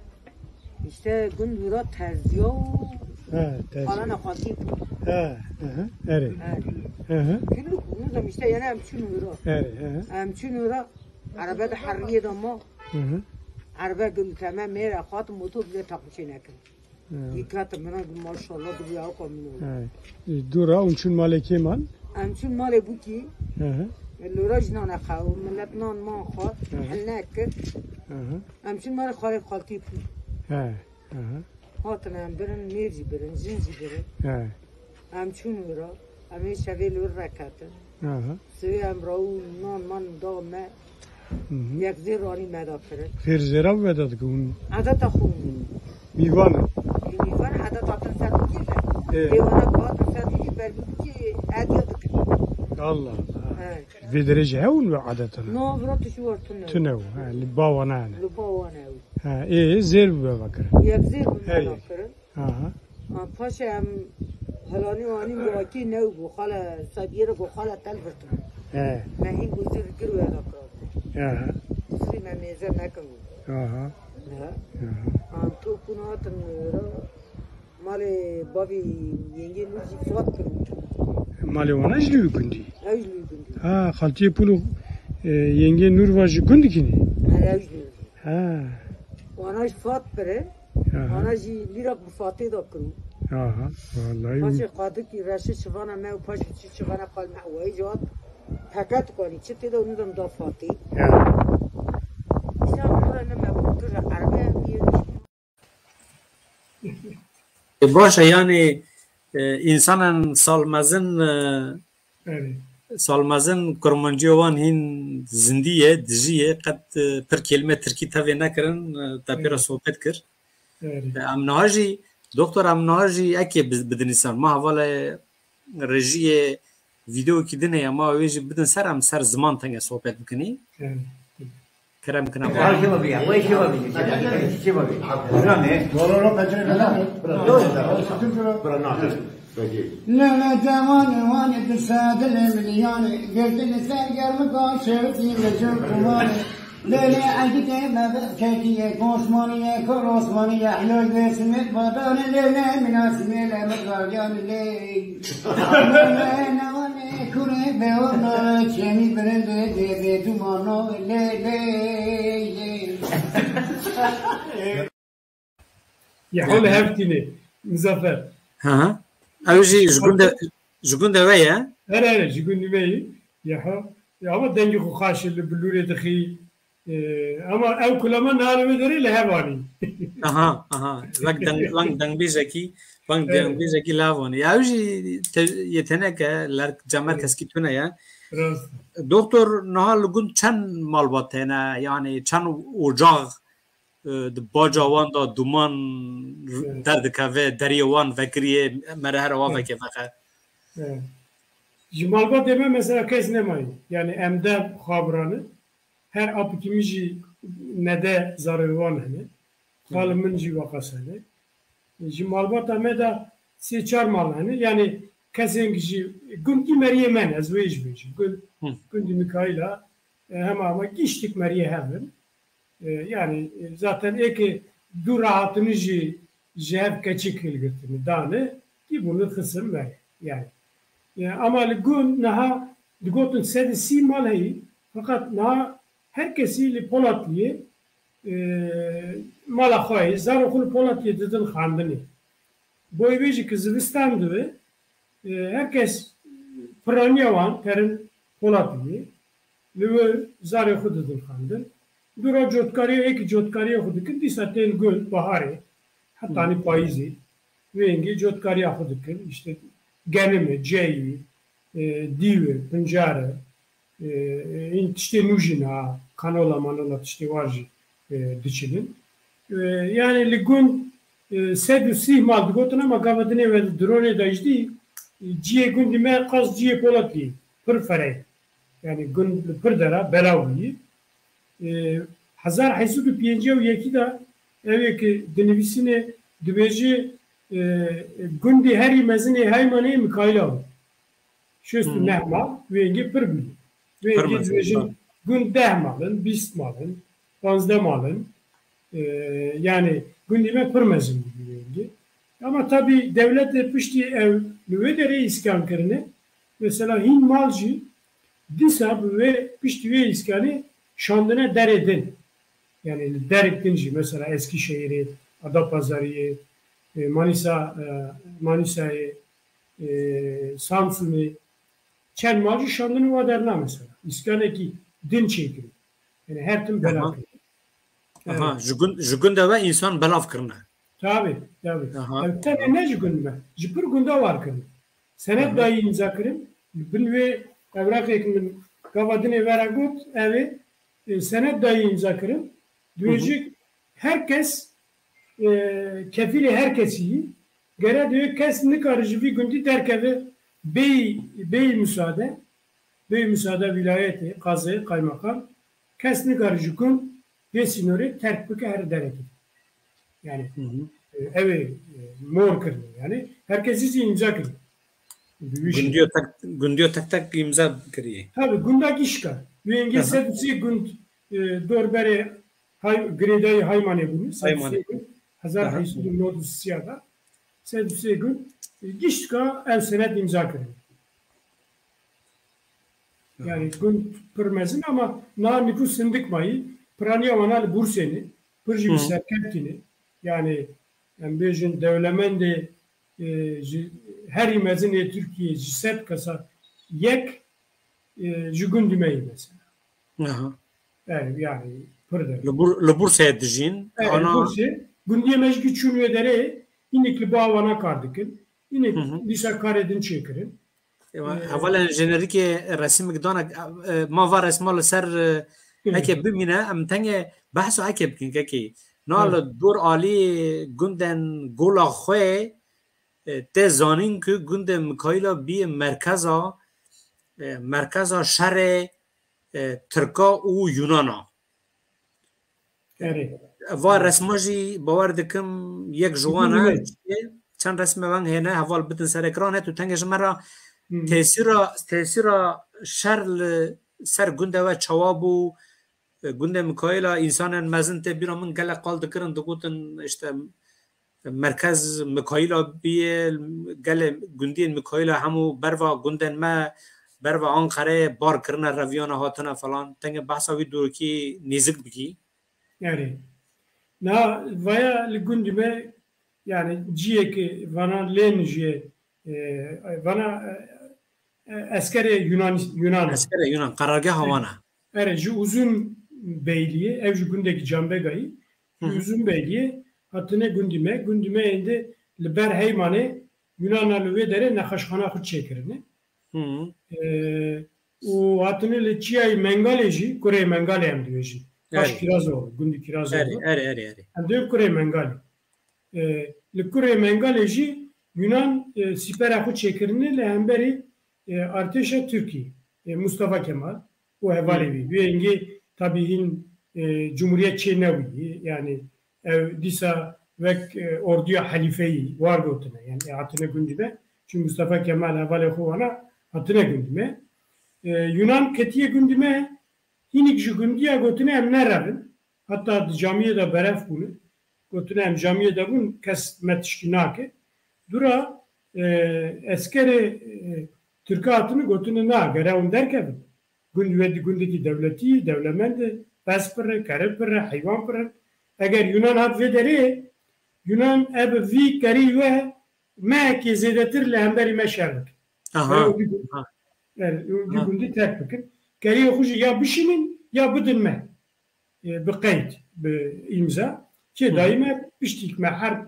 İşte gund wira Terziya û He, Terziya. Alana Xatî bû. He, he, he. Erê. He. He, he. Gunduk, gundum işte yani em çûn wira. Erê, he, he. Em çûn wira, araba da herriye da ma. Hı hı. Araba gund temam, mêra xat motor bile takmışê nekin. Evet. Dîkate min a maşallah, bi ya xwe min o. Evet. E, dû ra hûn çûn malê kê man? Em çûn malê Bûkî. Hı hı. E, lora jî nane xwe, û milet nan man xwe, Hı hı. hil nekir. Hı hı. Em çûn malê xalê xaltî bû. He, hı hı. Hatin em birin, mêr jî birin, jin jî birin. He. Em çûn wira, em ê şevê li wir veketin. Aha. Sivê em rawû nan man da me. Hı hı. Yek zêr ranî me da kirin. Xêr zêra bi me da dikin hûn. Edeta xwe hûn. Mîvan e. Mîvan edeta hatin ser bikî me. Ê. Ê wana hatin ser bikî, ber bikî, ediya dikin. Allah Allah. He. Vê derê jî hewin ve adetana. No, vira tu şu war tune. Tune, ha, li ba wana ne. Li ba wana ew. Ha, ê, zêr bi me vekirin. Yek zêr bi me vekirin. Aha. Ha, paşa em helanî wanî mi wakî new bû. Xala Sabiyê re go xala tel virtin. He. Me hîn go zêr gir wê da kira. Aha. Sirî me mêze nekin go. Aha. Ha. Aha. An to kun hatin ra. Malê bavê yengê Nûr jî fat kir. Malê wana jî li wî gundî? Ew jî li wî gundî. Ha, xaltiyê Pûl û, e, yengê Nûr va ji gund dikinî? Her ew jî li wî gundî. Ha. Wana jî fat pir e. Aha. Wana jî lîrak bi fatê da kir. Aha, vallahi. Paşê qadikî reşê şivana me û paşê çi şivana qal me wayî jat. Peket kanî çi tê de û nidem da fatê. Ya. Îşan kure ne me tu re erbe. E, baş e, yanî, e, însanan salmezin, e, Erê. salmezin kurmancîya wan hîn zindî ye, dijî ye, qet, e, pir kelîme tirkî tevê nekirin, e, te pê re Evet. sohbet kir. Erê. E, em niha jî, doktor, em niha jî ekê bi-, bidinîsan. Ma hevalê rejiyê vîdeokî din heye, ma wê jî bidin ser, em ser ziman tenge sohbet bikinî. Evet. Kerem kina. Wê şiva bî, wê şiva bî. Şiva bî. Bira ne? Lele cewanê wanê di sedilê milyanê, girtine ser germika şevitî li cem kumanê. Lele Egîdê me bi kekiyê, Osmaniyê, kor Osmaniyê, helal dê simê badanê, lele minasîmê le mi zaryanê lê. Lele newanê kurê be ona, çemî birindê dê dê dumano, lele. Ya hol hevtînê, Muzaffer. Hı hı. Ew jî ji gund e, ji gund e we ye? Here, here, ji gundî me yî. Ya ha. Ya ama dengê xwe xaş li bilûrê dixî. Ee, ama ew kulama nalê wê derê li hev anî. Aha, aha. Wek deng, wek dengbêjekî, wek Evet. dengbêjekî li hev anî. Ya ew jî te-, yetenek e, ler-, cemer Evet. keskî tune ye. Rast. Doktor, niha li gund çend malbat hene? Yani çend ocax, e, di baca wan de duman Evet. derdikeve, deriyê wan vekiriye, mere here wa Evet. veke veqe? Evet. Ji malbatê me mesela kes nemayî. Yani em de xabirane. Her apikî min jî nede zarê wan hene. Xalê min jî weqas hene. Ji malbata me de sê çar mal hene. Yani kesên ji gundî meriyê me ne, ez wê jî bêjim. Gund, Hı. gundî Mikaîla, e, hema hema giştik meriyê hev in. E, yani, e, zaten êkê dû rahatini jî ji hev keçik hilgirtini, dane, kî bunu xisim meriyê. Yani, e, ama li gund niha digotin sed û sî mal heyî, feqet niha her kesî li Polatiyê, e, mala xwe heyî, zarê xwe li Polatiyê didin xandinê. Boyê wê jî ki zivistan dibe, e, her kes piraniya wan terin Polatiyê, li wir zarê xwe didin xandin. Dûra cotkariya, êkî cotkariya xwe dikin, dîsa tên gund, baharê, hetanî payîzê, wê hingê cotkariya xwe dikin, işte, genime, ceyî, e, dîw e, pincar e, e, hîn tiştê nû jî niha kanola manola tiştê wan jî, e, diçinin. E, yani li gund, e, sed û sî mal digotin ama gava dinê we di dronê de jî dî, e, ciyê gundî me qas ciyê Polatiyê pir ferey. Yani gund li pir dera belav bûyî. E, hezar heyt sed û pêncî û yekî de ew ê ki dinivîsîne dibêje, e, gundê herî mezin ê Heymanê Mikaîla bû. Şêst û neh mal, wê hingê pir bû. Wê hingê dibêjin gund deh mal in, bîst mal in, panzdeh mal in. Ee, yani gundî me pir mezin bû wê hingê. Ama tabî dewletê piştî ew li wê derê îskan kirine, mesela hîn mal jî dîsa bi wê, piştî wê îskanê şandine derê din. Yani li derek din jî, mesela Eskîşehîrê, Adapazariyê, e, Manîsa, e, Manîsayê, e, Samsunê, çend mal jî şandine wa derna mesela. Îskanekî din çêkirin. Yani her tim belav kirin. Aha, ji gund, ji gund de ve însan belav kirine. Tabi, tabi. Aha. Ev tenê ne ji gund me. Ji pir gunda war kirin. Senet Aha. dayî imza kirin. Bin wê ewreqek min gava dinê vera got, ev ê, e, senet dayî imza kirin. Hı hı. Dibêjik her kes, e, kefîlê her kesî yî. Gere divê kes nikare ji vî gundî derkeve bêyî, bêyî musade. Bêyî musade wîlayetê, qazê, qaymeqam. Kes nikare ji gund vê sînorê terk bike here derekê. Yani, Hı hı. e, ew ê, e, mor kirine. Yani, herkes jî imza kirine. Bi wî şekilde. Gundiyo tek, gundiyo tek tek imza kiriye. Tabii, gunda Gişka. Wê yengê Aha. sed û sê gund, e, dorberê hay, girêdayî Haymanê bûne. Sed û sê Haymanê. gund, Aha. hezar heşt sed û nod û sê da. Sed û sê gund, e, Gişka ev senet imza kirine. Yani gund pir mezin ama niha nifûs hindik mayî, piraniya wana li Bursê ne, pir jî bi Hı. serkevtî ne. Yani em bêjin dewlemendê, e, ji herî mezin ê Tirkiyê ji sed kesa yek, e, ji gundî me yî mesela. Aha. Yani, yani pir de. Li Bur-, li Bursê dijîn. Evet, ana Bursê, gundiyê me jî çûn wê derê, hinek li ba wana kar dikin. Hinek Hı hı. dîsa karê din çêkirin. Ewa, Ee, hevalên jenerîkê resimik dana, e, ma va resma li ser, e, Hı. heke bimîne, em tengê behsa heke bikin kekê. Na Hı. li dor alî gundên gola xwe, e, tê zanîn ku gundê Mikaîla bîye merkeza, e, merkeza şerê, e, Tirka û Yunana. Erê. Va resma jî bawer dikim yek ji wan e. Çend resme veng hêne heval bidin ser ekranê, tu tengê ji me re Hı. tesîra, tesîra şer li ser gundê we çawa bû? E, gundê Mikaîla, însanên mezin tê bîra min gelek qal dikirin, digotin, işte, merkez Mikaîla bîye, gelê gundiyên Mikaîla hemû berva gundên me, berva Anqereyê bar kirine, reviyane hatine falan. Tengê behsa wî dorkî nêzik bikî. Erê. Na vaya li gundî me, yani ciyekê vana lê nijê, e, vana, e, e, eskerê Yunan, Yunan. Eskerê Yunan, qerargeha wan e. Erê, ji Uzun Beyliyê, ev ji gundekî Canbegayî, ji Hı hı. Uzun Beyliyê hatine gundî me. Gundî me êndî li ber Heymanê Yunana li wê derê nexweşxana xwe çêkirine. Hı hı. Ee, û hatine li çiyayê Mengalê jî, kurê Mengalê em dibêjin. Paş Erê. Kîrazoğlu, gundî Kîrazoğlu. Erê, erê, erê, erê. Em dibêjin kurê Mengalê. E, li kurê Mengalê jî Yunan, e, sîpera xwe çêkirine li hemberî, e, artêşa Tirkî, e, Mustafa Kemal û hevalê Hı. wî. Wê yengê tabî hîn, e, cumhuriyet çê newî, yani ew dîsa wek, e, orduya helîfeyî war gotine, yani, e, hatine gundî me. Çünkü Mustafa Kemal hevalê xwe wana hatine gundî me. E, Yunan ketiye gundî me, hinek ji gundiya gotine em nerevin. Heta di camiyê de beref bûne. Gotine em camiyê de bûn, kes me tişkî nake. Dura, e, eskerê, e, Tirka hatine gotine na, gere hûn derkevin. Gund wê di gundekî dewletî, dewlemend e, pez pir e, kerê pir e, heywan pir e. Eger Yunan hat vê derê, Yunan ebe vî kerî we mehekê zêdetir li hemberî me şer bikin. Aha. Ew vî gund-, Aha. yani, ew vî Aha. gundî terk bikin. Keriyê xwe jî ya bişînin ya bidin me. E, bi qeyd, bi îmza. Kê Hı hı. dayî me piştîk me herb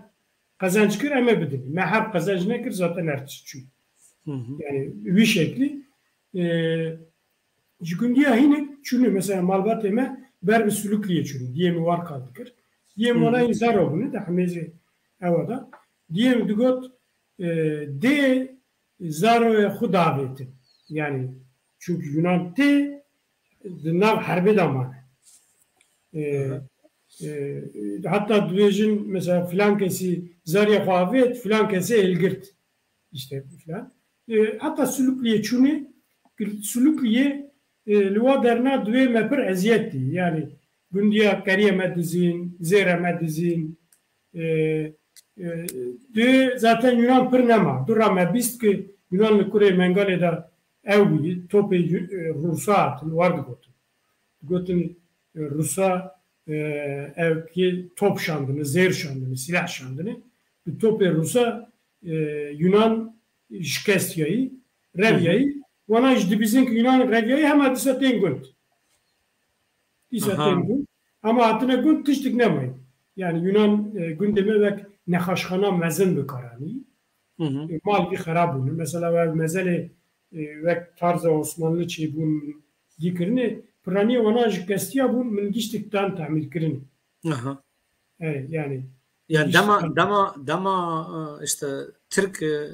qezenc kir, em ê bidin. Me herb qezenc nekir, zaten her tişt çû. Hı hı. Yani, wî şeklî, e, ji gundiya hinek çûnî, mesela malbatê me ber bi Sulukliyê çûnî. Diyê min war qal dikir. Diyê min Hı hı. wana însan robûne de hemêzê ewa da. Diyê min digot, e, dê zaroyê xwe davêtin. Yani, çünkü Yunan tê di nav herbê de mane. E, Hı hı. e, hatta dibêjin, mesela filan kesî zarya xwe avêt, filan kesê hilgirt. İşte filan. E, hatta Sulukliyê çûnê, Sulukliyê, e, li wa derna divê me pir eziyet dî. Yani gundiya keriye me dizîn, zêre me dizîn. E, e, divê zaten Yunan pir nema. Dura me bîst ki Yunan li kurê Mengalê de ew bûyî, topê Yu-, e, Rûsa hatin, war digotin. Digotin, e, Rûsa, e, ew ki top şandine, zêr şandine, silah şandine. Bi topê Rûsa, e, Yunan şikest yayî, rev Hı hı. yayî. Wana jî dibîzin ki Yunan rev yayî, hema dîsa tên gund. Dîsa Aha. tên gund. Ama hatine gund tiştik nemayî. Yani Yunan, e, gundê me wek nexaşxana mezin bi kar anî. Hı hı. E, mal wî xerab bûn. Mesela ev mezelê, e, wek tarza Osmanlı çêbûn dî kirine, piraniyê wana ji kestiya bûn, min giştik dan temîr kirin. Aha. E, yani Yani giştik dema dan dema dema e, işte Tirk e,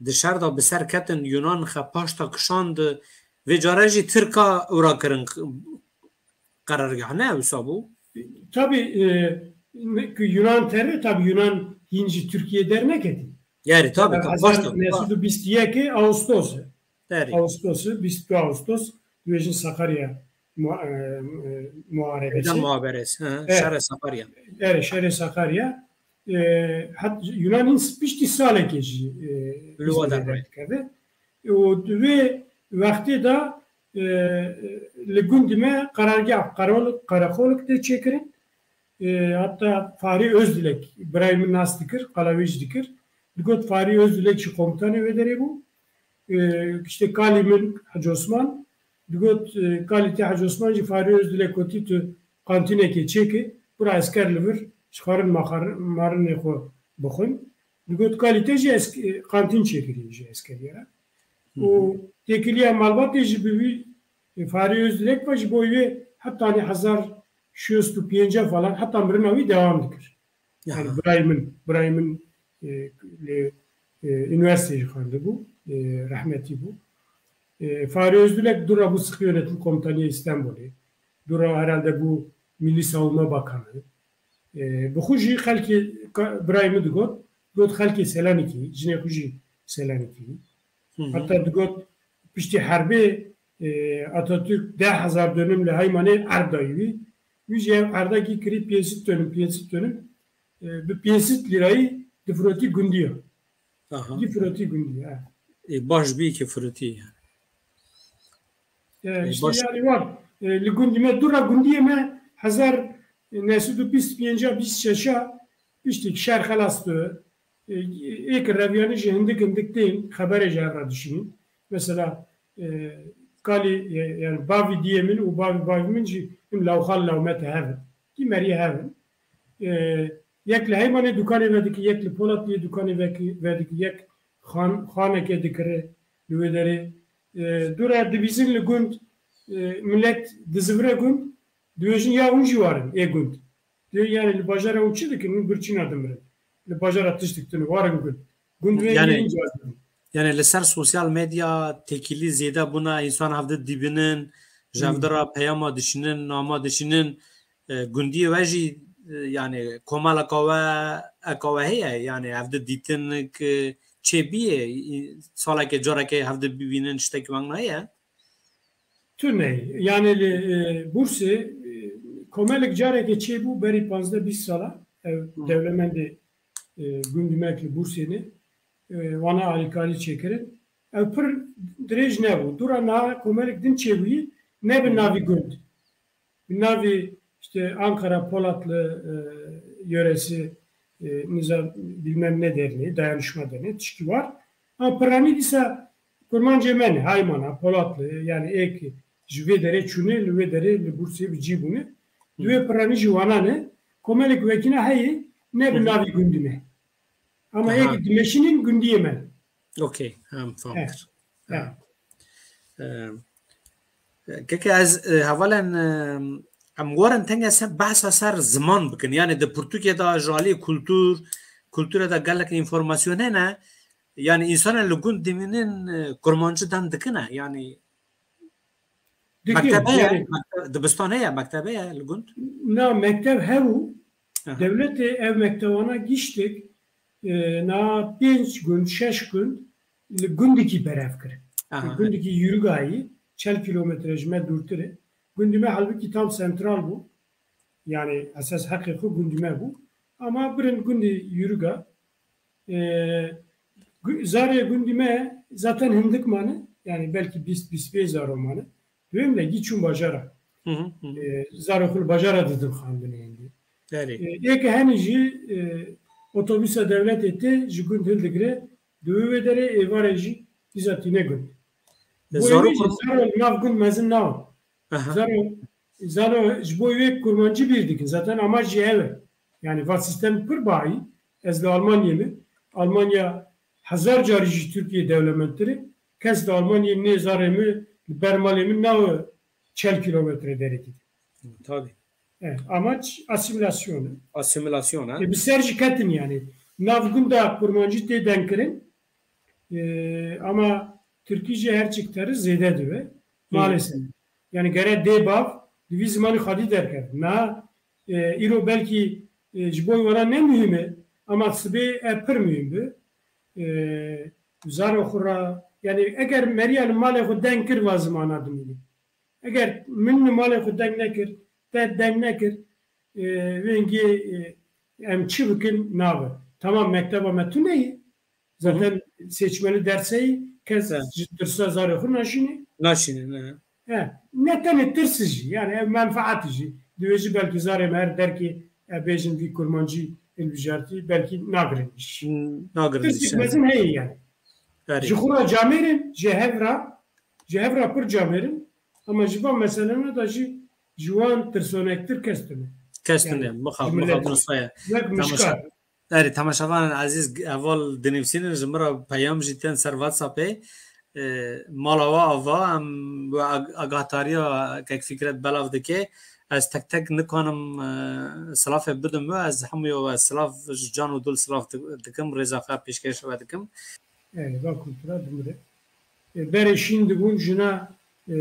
di şer de bi ser ketin Yunan xwe paşta kişand, vê care jî Tirka ewra kirin qerargah, ne wisa bû? Tabii, e, ne- ki Yunan terre, tabii Yunan hinci Türkiye derneketi. Yarî tabii, tabii, hezar neşî du bîst yekê Ağustos. Derî. Ağustos, bîst û du Ağustos, dibêjin Sakarya mua- e, e, muharebesi. Meydan muhaberesi, hı, Evet. Şerê Sakarya. Evet, Şerê Sakarya. E, hat, Yunan hin piştî salekê jî e, Li wa izin derbe. Dikeve. Û di wê wextê de e, li gundî me qerargah, qerol-, qereqolek tê çêkirin. E, hatta Fahri Özdilek, birayê min nas dikir, qala wê jî dikir. Digot Fahri Özdilek jî komutanê wê derê bû. E, işte kalî min Hacı Osman, digot, e, kalî te Hacı Osman jî Fahri Özdilek gotî tu kantînekê çêke, bira esker li vir, ji xwarin maxar-, marinê xwe bixwin. Digot kalî te jî esk-, e, kantîn çêkirî ji eskeriye re. Hı hı. Û têkiliya malbatê jî bi wî, e, Fahri Özdilek ve ji bo wê hetanî hezar şêst û pênc falan heta mirina wî devam dikir. Aha. Yani birayê min, birayê min, e, li, e, üniversiteyê jî xwendibû, e, rehmetî bû. E, Fahri Özdilek dura bû Sıkı Yönetim Komutanı İstanbul'ê. Dura herhalde bû Milli Savunma Bakanı. E, bi xwe jî xelkê ka-, birayê min digot, got xelkê Selanikî, jinê xwe jî Selanikî. Hı hı. Hatta digot piştî herbê, e, Atatürk deh hezar dönüm li Heymanê erd dayî wî. Wî jî ev erdekî kirî pênc sed dönüm, pênc sed dönüm, e, bi pênc sed lîrayî difirotî gundiya. Aha. Difirotî gundiya, he. E, baş bî ki firotî yani. E, E, işte baş. Yani var. E, li gundî me dura gundiyê me hezar neh sed û bîst pênca bîst şeşa piştî şer xelas tu. E, ê ki reviyanî jî hindik hindik tên, xeberê ji hev re dişînin. Mesela, e, kalî, e, yani bavî diyê min û bavî bavî min jî him lawxal lawmete hev in. Kî meriyê hev in. E, yek li Heymanê dukanê vedikî, yek li Polatiyê dukanê vekî-, vedikî, yek xan-, xaneke dikire li wê derê. E, dû re dibîzin li gund, e, millet dizivire gund, dibêjin ya hûn jî warin ê gund. Dê yani li bajara hûn çi dikin? Hûn birçîna dimirin. Li bajara tiştik tune, warin gund. Gund wê Yani, yê inca dibin. Yani li ser sosyal medya têkilî zêde bûna, însan hevdi dibînin, ji Hmm. hevdi re peyama dişînin, nama dişînin, e, gundiyê we jî, e, yani komeleka we, eka we heye, yani hevdi dîtin ki çêbiyê, saleke carekê hevdi bibînin, ştek weng heye? Tune, yani li, e, Bursê, e, komelek carekê çêbû berî panzdeh bîst sala, ev Hı. dewlemendê, e, gundî me li Bursê ne, e, wana alîkarî çêkirin. Ev pir dirêj nebû. Dûra niha komelek din çêbûyî, ne bi Hı. navî gund. Bi navî işte Ankara Polatlı, e, yöresi, e, niza bilmem ne derneği, dayanışma derneği, tişkî var. Ama piranî dîsa kurmancê me ne, Haymana, Polatlı, yani ê ki ji vê derê çûne, li wê derê li Bursê bi cî bûne. Di wê piranî jî wana ne, komelek wekîna heye, ne bi Hı hı. navî gundî me. Ama Aha. ê ki dimeşînin gundiyê me. Okey, hem fam Evet. kir. Evet. Em, keke ez, e, hevalên, em, em werin tenge ser behsa ser ziman bikin. Yani di pirtûkê de ji alî kultur, kulturê de gelek înformasyon hene. Yani însanên li gund dimînin, e, kurmancî dem dikine. Yani Dikin, mektebe ye, yani mekte-, dibistan heye, mektebe ye li gund? Na, mektev hebû. Aha. Dewletê ev mektevana giştik, e, na pênc gund, şeş gund li gundikî berev kir. Aha. Gundikî Yurugayî, çel kilometre ji me dûrtir e. Gundî me halbûkî tam sentral bû. Yani esas heqê xwe gundî me bû. Ama birin gundî Yuruga, e, gu-, zarê gundî me zaten hindik mane. Yani belkî bîst, bîst pênc zaro mane. Duyem de gî çûn bajara. Hı hı, hı. E, zarê xwe li bajara didin xandinê hindî. Erê. E, ê ke henî jî, e, otobûsa dewletê tê ji gund hildigire, di wê derê êvarê jî dîsa tîne gund. E, Bo zaro êwî jî kur- zaro li nav gund mezin naw. Aha. Zaro, zaro ji bo wê kurmancî bîr dikin. Zaten amaç jî ev e. Yani va sîstem pir bahî, Ez li Almanyê me. Almanya hezar carî jî Tirkiye dewlemendtir e. Kes li Almanyê nê zarê min li ber malê min nawe çel kîlometre derekê de. Tabii. E, amaç asimilasyon e. Asimilasyon, ha? E, bi ser jî ketin yani. Nav gunda kurmancî tê dengkirin. E, ama Tirkî jî her çik teri zêde dibe. Hı. Maalesef. Yani gere dê bav di vî zimanî xwedî derkevin. Na, e, îro belkî, e, ji bo wana ne muhîm e, ama sibê ev pir muhîm bi. E, zaro xwe ra, yani eger meriya li malê xwe deng kir va zimana dimîne. Eger min li malê xwe deng nekir, te deng nekir, e, wengê, e, em çi bikin nabe. Tamam, mekteba me tune ye. Zaten seçmeli derse ye, kes Evet. ji tirsa zarê xwe naşîne. Naşîne, ne? He, ne tenê tirs jî, yani ev menfaat jî. Divê jî belkî zarê me her derkê, e, bêjin vî kurmancî hilbijartî, belkî nagirin iş. Hmm, nagirin Tirsik iş, evet. mezin heye yani. Erê. Ji xwe ra camêrin, ji hev ra, ji hev ra pir camêrin, ama ji van meselene de jî ji wan tirsonektir kes tune. Kes Yani, tune, mixab, ji mixab millet. Rustaya. Wek Temaşa-, mişka. Erê, temaşevanên ezîz, heval dinivîsînin, ji min re peyam jî tên ser WhatsAppê. E, mala we ava, em we ag-, agahtariya kek Fikret belav dike. Ez tek tek nikanim, e, silafê bidim we, ez hemûya we silav ji can û dil silav di-, dikim, rêza xwe pêşkêş we dikim. Erê, va kultura dimire. E, berê şîn dibûn, jina, e,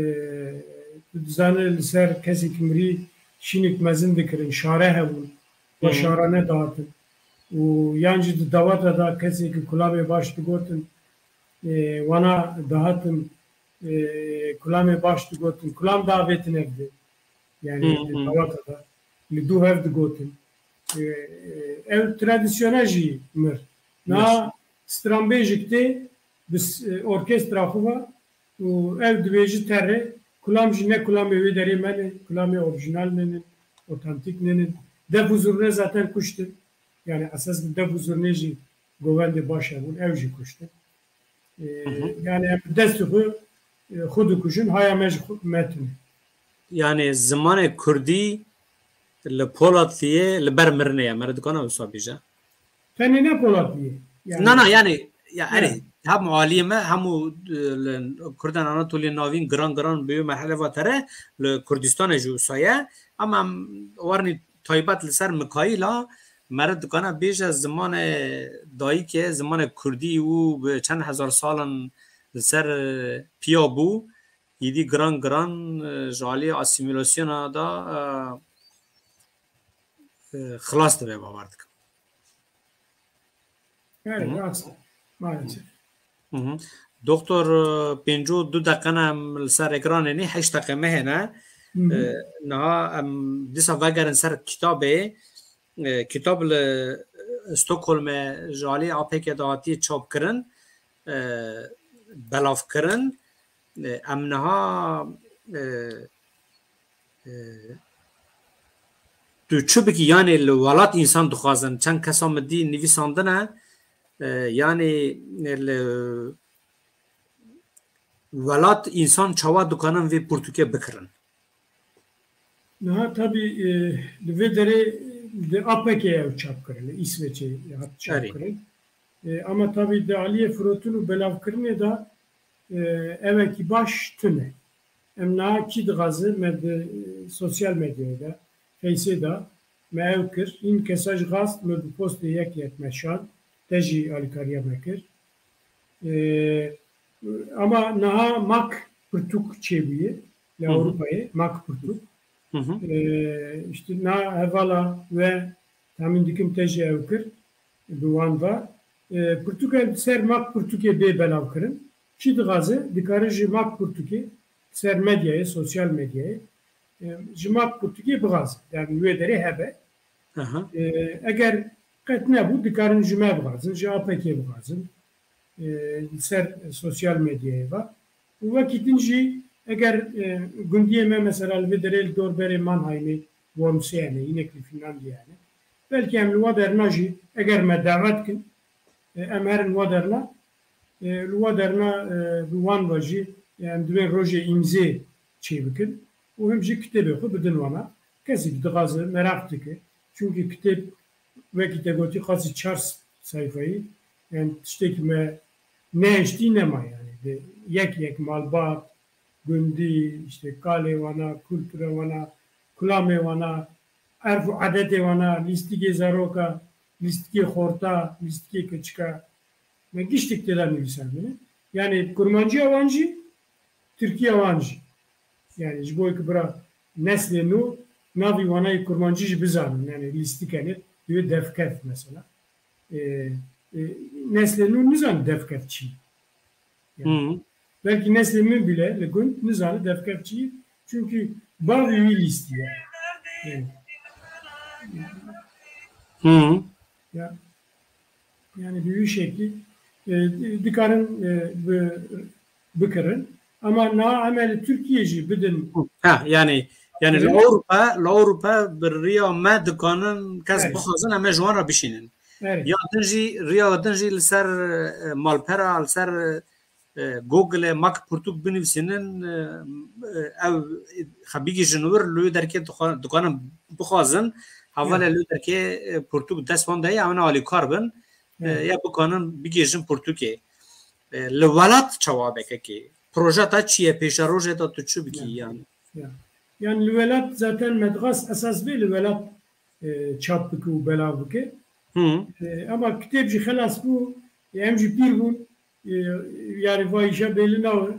tu dizane li ser kesekî mirî şînek mezin dikirin, şare hebûn, we Hı. şara nedihatin. Û yan jî di daweta de kesekî kulamê baş digotin, e, wana dihatin, e, kulamê baş digotin, kulam davêtin ev de. Yani Hı, di hı. daweta de li dû hev digotin. E, e, ev tradisyona jî mir. Na Yes. stranbêjik tê bi s-, e, orkestra xwe ve û ev dibêji terê, kulam jî ne kulamê wê derê me ne, kulamê orijinal ninin, otantîk ninin. Def û zurne zaten kuştin. Yani esas bi def û zurnê jî govendê baş hebûn, ew jî kuştin. E, Hı hı. yani em bi destê xwe, e, xwe dikujin, haya me ji xwe me tune. Yani zimanê kurdî li Polatiyê li ber mirinê ye, mere dikana wisa bêje? Tenê ne Polatiyê. Yani, Na, na, yani, ya, ya. erê, hem aliyê me, hemû, e, li Kurdan Anatoliyê Navîn giran giran bi wê merhele va tere, li Kurdistanê jî wisa ye. Ama em warnî taybet li ser Mikayîla, mere dikana bêje zimanê dayikê, zimanê kurdî û bi çend hezar salin li ser, e, piya bû, îdî giran giran, e, ji alî asîmîlasyona de, e, e, xilas dibe, bawer dikim. Evet, Hı. rast. Maalesef. Hı hı. Doktor, e, pêncî û du deqe ne em li ser ekranê nî, heşt deqe me hene. Hı hı. E, niha em dîsa vegerin ser kitabê. E, kitab li, e, Stockholmê ji alî A P K de hatiye çapkirin, e, belavkirin. E, em niha, e, e, tu çi bikî, yanê li welat însan dixwazin, çend kesa min dî nivîsandine, e, yanê li welat însan çawa dikanin vê pirtûkê bikirin? Niha tabî, e, li vê derê di A P K'ê ew çap kirin, li Îsveçê hat çap Erê. kirin. E, ama tabî di aliyê firotin û belavkirinê de, e, evekî baş tune. Em niha kî dixwaze me di, e, sosyal medyayê de, Faceê de me ew kir. Hîn kesa jî xwest me bi postê yek yek me şand, te jî alîkariya me kir. E, ama niha mak pirtûk çêbûye li Hı hı. Ewropayê, mak pirtûk. Hı hı. E, işte na hevala we, tahmin dikim te jî ew kir, bi wan ve. E, pirtûk em ser mak pirtûkê bê belavkirin. Kî dixwaze, dikare ji mak pirtûkê ser medyayê, sosyal medyayê, e, ji mak pirtûkê bixwaze. Yani wê derê hebe. Aha. E, eger qet nebû, dikarin ji me bixwazin, ji A P K'ê bixwazin. E, li ser sosyal medyayê ve. Û wekî din jî eger, e, gundiyê me mesela li vê derê li dor berê Mannheimê, Wormsê hene, hinek li Finlandiyê hene. Belkî em li wa derna jî eger me davet kin, e, em herin wa derna, e, li wa derna, e, bi wan ve jî, e, em divê rojê îmzê çê bikin û him jî kitêbê xwe bidin wana. Kesî dixwaze, meraq dike. Çunkî kitêb wekî te gotî qasî çar sayfayî, yani tiştekî me nehiştî nema yani. De yek yek malbat, gundî, işte kalê wana, kultura wana, kulamê wana, erf û edetê wana, lîstikê zaroka, lîstikê xorta, lîstikê keçika, me giştik tê de nivîsandine. Yani kurmanciya wan jî, Tirkiya wan jî. Yani ji bo ku bira neslê nû navî wanayê kurmancî jî bizanin. Yani lîstikene divê devkef mesela. E, e, neslê nû nizan devkef çi. Yani, Hı. Belkî neslê min bile li gund nizane devkef çi. Çünkü bavê wî lîstiye. Yani. Hı. Ya. Yani bi wî şeklî, e, dikarin, e, bi-, bikirin. Ama na em ê li Tirkiye jî bidin. Ha, yani, yani li Ewropa, li Ewropa bi riya me dikanin kes Evet. bixwazin em ê ji wan re bişînin. Evet. Ya din jî, riya din jî li ser, e, malpera, li ser, e, Google-e mak pirtûk binivîsînin, e, e, ew xwe bigihîjin wir, li wê derkê dixwa-, dikanin bixwazin, hevalê Evet. li wê derkê, e, pirtûk dest wan de ye, em ê alîkar bin, e, Evet. ya bikanin bigihîjin pirtûkê. E, li welat çawa be kekê? Proje te çi ye? Pêşerojê te tu çi bikî Ya. yani? Ya. Yani li welat zaten me dixwest esas bê li welat, e, çap bike û belav bike. Hı. E, ama kitêb jî xelas bû, e, em jî pîr bûn. E, yani va îşa bêli nawe.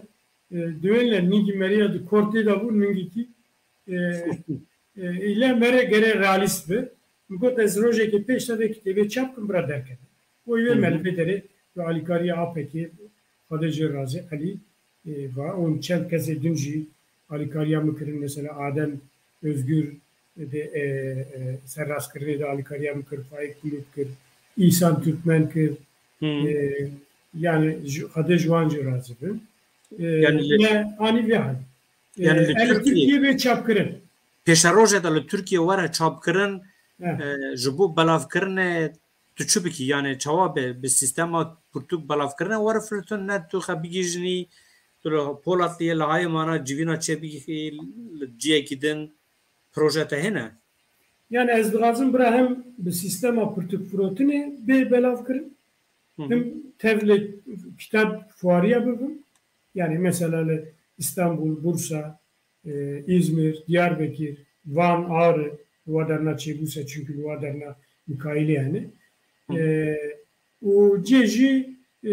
E, diwên le ningî meriya di kor tê de bû, ningekî, e, e, île mere gere realîst bi. Min got ez rojekê pêş de vê kitêbê çap kim bira derkeve. Wê wê Hı hı. me li vê derê bi alîkariya A P K'ê, Xwedê jê razî, Elî, e, va, û çend kesê din jî alîkariya min kirin, mesela Adem Özgür de, e, e, serrastkirinê de alîkariya min kir, Faik Bulut kir, İhsan Türkmen kir. Hı. E, yani ji, Xwedê ji wan jî razî bin. E, Yani li- me anî vê hal. E, Yani li em li Tirkiye- Tirkiye bê çap kirin. Pêşerojê de li Tirkiye were çapkirin, He. e, ji bo belavkirinê tu çi bikî? Yani çawa be bi sîstema pirtûk belavkirine were firotin, ne tu xwe bigihîjinî, tu li Polatliye li hayê mana civîna çêbikî li ciyekî din, proje te hene? Yani ez dixwazim bira hem bi sîstema pirtûk firotinê bê belavkirin, Hı hı. hem tev li kitap fuariya bibim. Yani mesela li İstanbul, Bursa, e, İzmir, Diyarbekir, Van, Ağrı, li wa derna çêbûse, çünkü li wa derna Mikailî hene. Hı. E, û cê jî, e,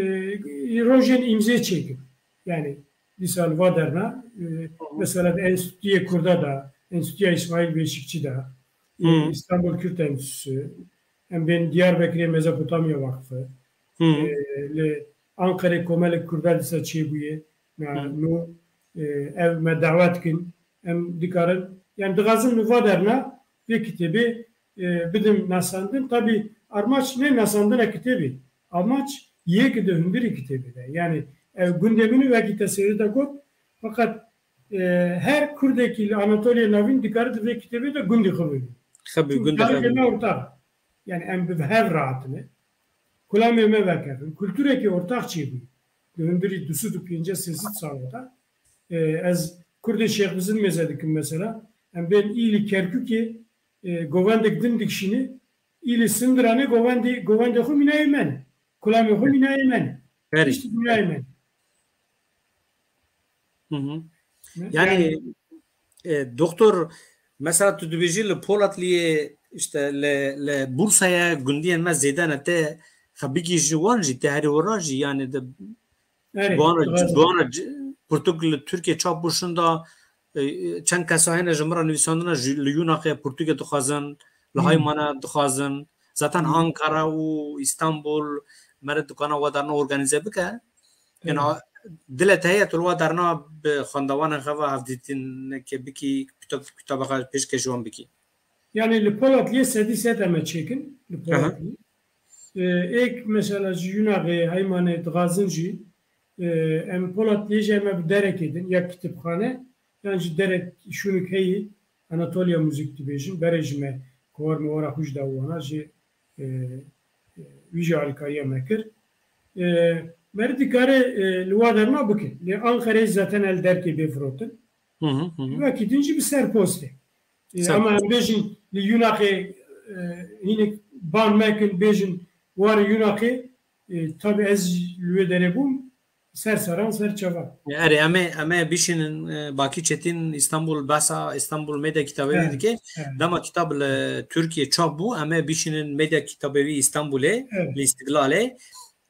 rojên îmzê çêkim. Yani dîsa li va derna, e, Hı hı. mesela di Enstituyê Kurda da, Enstituyê İsmail Beşikçi da, e, Hı. İstanbul Kürt Enstitüsü, em bên Diyarbekirê Mezopotamya Vakfı, Hı. e, li Ankarê Komelek Kurda dîsa çêbûye, na, Hı. nû, e, ev me dawet kin, em dikarin, yani dixwazim li va derna vê kitêbê, e, bidim nasandin. Tabi armaç ne nasandina kitêbê, amaç yek di hundirî kitêbê de. Yani ev gundê min û wekî te sêrî de got, fakat, e, her Kurdekî li Anatoliya Navîn dikare di vê kitêbê de gundê xwe bibîne. Xwe bi Çünkü gundê xwe tarîxê bibîne. me ortax. Yani em bi hev rahatine. Kulamê me vekevin. Kulturekî ortax çêbû. Di hundirî du sed û pêncî sê sed sala de. E, ez Kurdê Şêx Bizin mêze dikim mesela. Em bên î li Kerkûkê, e, govendek din dikişîne. Î li Sindiranê govendê, govendê xwe mînayê me ne. Kulamê xwe mînayê me ne. Berî. Tiştî mînayê me ne. Hı hı. Ne? Yani, Yani e, doktor, mesela tu dibêjî li Polatliye, işte li, li Bursaya gundiyên me zêde ne, te xwe bigihîjî wan jî, te herî wira jî, yani de Erê, wana, dixwazim. wana c-, pirtûk li Tirkiye çap bû şinda, e, çend kesa hene ji min re nivîsandine, ji, li Yûnaqê pirtûkê dixwazin, li Hmm. Haymana dixwazin. Zaten Hmm. Ankara û Îstanbul mere dikana wedarna organîze bike. Yani Evet. a-, dile te heye tu li wedarna bi xwendevanên xwe ve hevdîtinekê bikî, kutab-, kutabeka pêşkêş wan bikî. Yani li Polatliye sedî sed em ê çêkin, li Aha. Polatliye. E, êk mesela ji Yûnaqê, Heymanê dixwazin jî, e, em Polatliye jî em ê bi derekê din, ya kitêbxane, yan jî derek şûnik heyî, Anatolia Müzik dibêjin, berê ji me kovara me wera xwe jî da wana jî, e, e, wî jî alîkariya me kir. E, Meriv dikare, e, li wa derna bike. Lê Anqereyê zaten el derkê bê firotin. Hı hı, hı hı. Wekî din jî bi ser postê. E, Ser ama em bêjin li Yûnaqê, e, hinek ban mekin, bêjin warê Yunaqê, e, tabi ez li wê derê bûm, ser seran ser çava. Erê, em ê, em ê bişînin, e, Bakî Çetîn Îstanbul behsa Îstanbul Medya Kitabê wî Evet, dike. evet. Dema kitab li Tirkiye çap bû, em ê bişînin Medya Kitabê wî Îstanbulê, Evet. li Îstiklalê.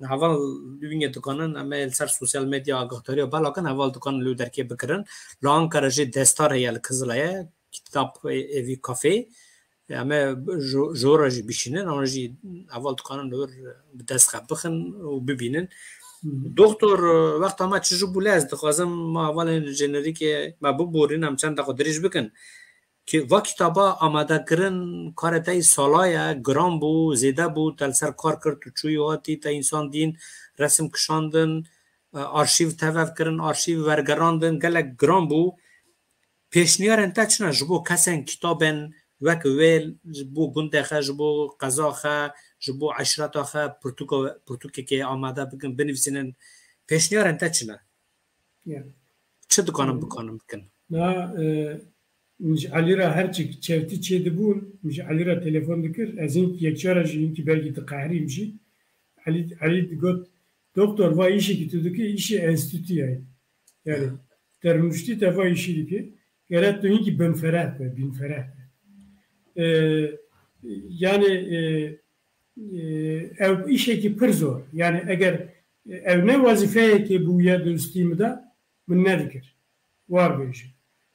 Heval dibînê dikanin, em ê li ser sosyal medya agahtariya belakin, heval dikanin li derkê bikirin. Li Ankara jî destar heye li Kizilê ye, kitap evî kafê. Em ê ji, ji ora jî bişînin, an jî heval dikanin li wir bi dest xwe bixin û bibînin. Hı hı. Doktor, wexta me çi ji bû lê, ez dixwazim me hevalên jenerîkê me biborîn, em çend deqa dirêj bikin. Ki-, va kitaba amadekirin karê te yî sala ye, giran bû, zêde bû, te li ser kar kir, tu çûyî hatî, te însan dîn, resim kişandin, e, arşîv tevev kirin, arşîv wergerandin, gelek giran bû. Pêşniyarên te çi ne ji bo kesên kitabên wek wê, ji bo gundê xwe, ji bo qeza xwe, ji bo eşreta xwe, pirtûka-, pirtûkekê amade bikin, binivîsînin? Pêşniyarên te çi ne? Ya. Çi dikanin Ee, bikanin bikin? Na, e, min ji Elî re her çi çewtî çêdibûn, min ji Elî re telefon dikir. Ez hinkî yekçara jî hinkî belkî diqehrîm jî. Elî, Elî digot, "Doktor, va îşekî tu dikî, îşê enstîtuya ye. Yani, Ya. te rûniştî te va îşî dikî. Gere tu hinkî binfereh be, bînfereh be." Ee, yani, e, e, ew îşekî pir zor. Yani eger, e, ew ne wezîfeyekê bûye durustî min de, min nedikir. War bêjim.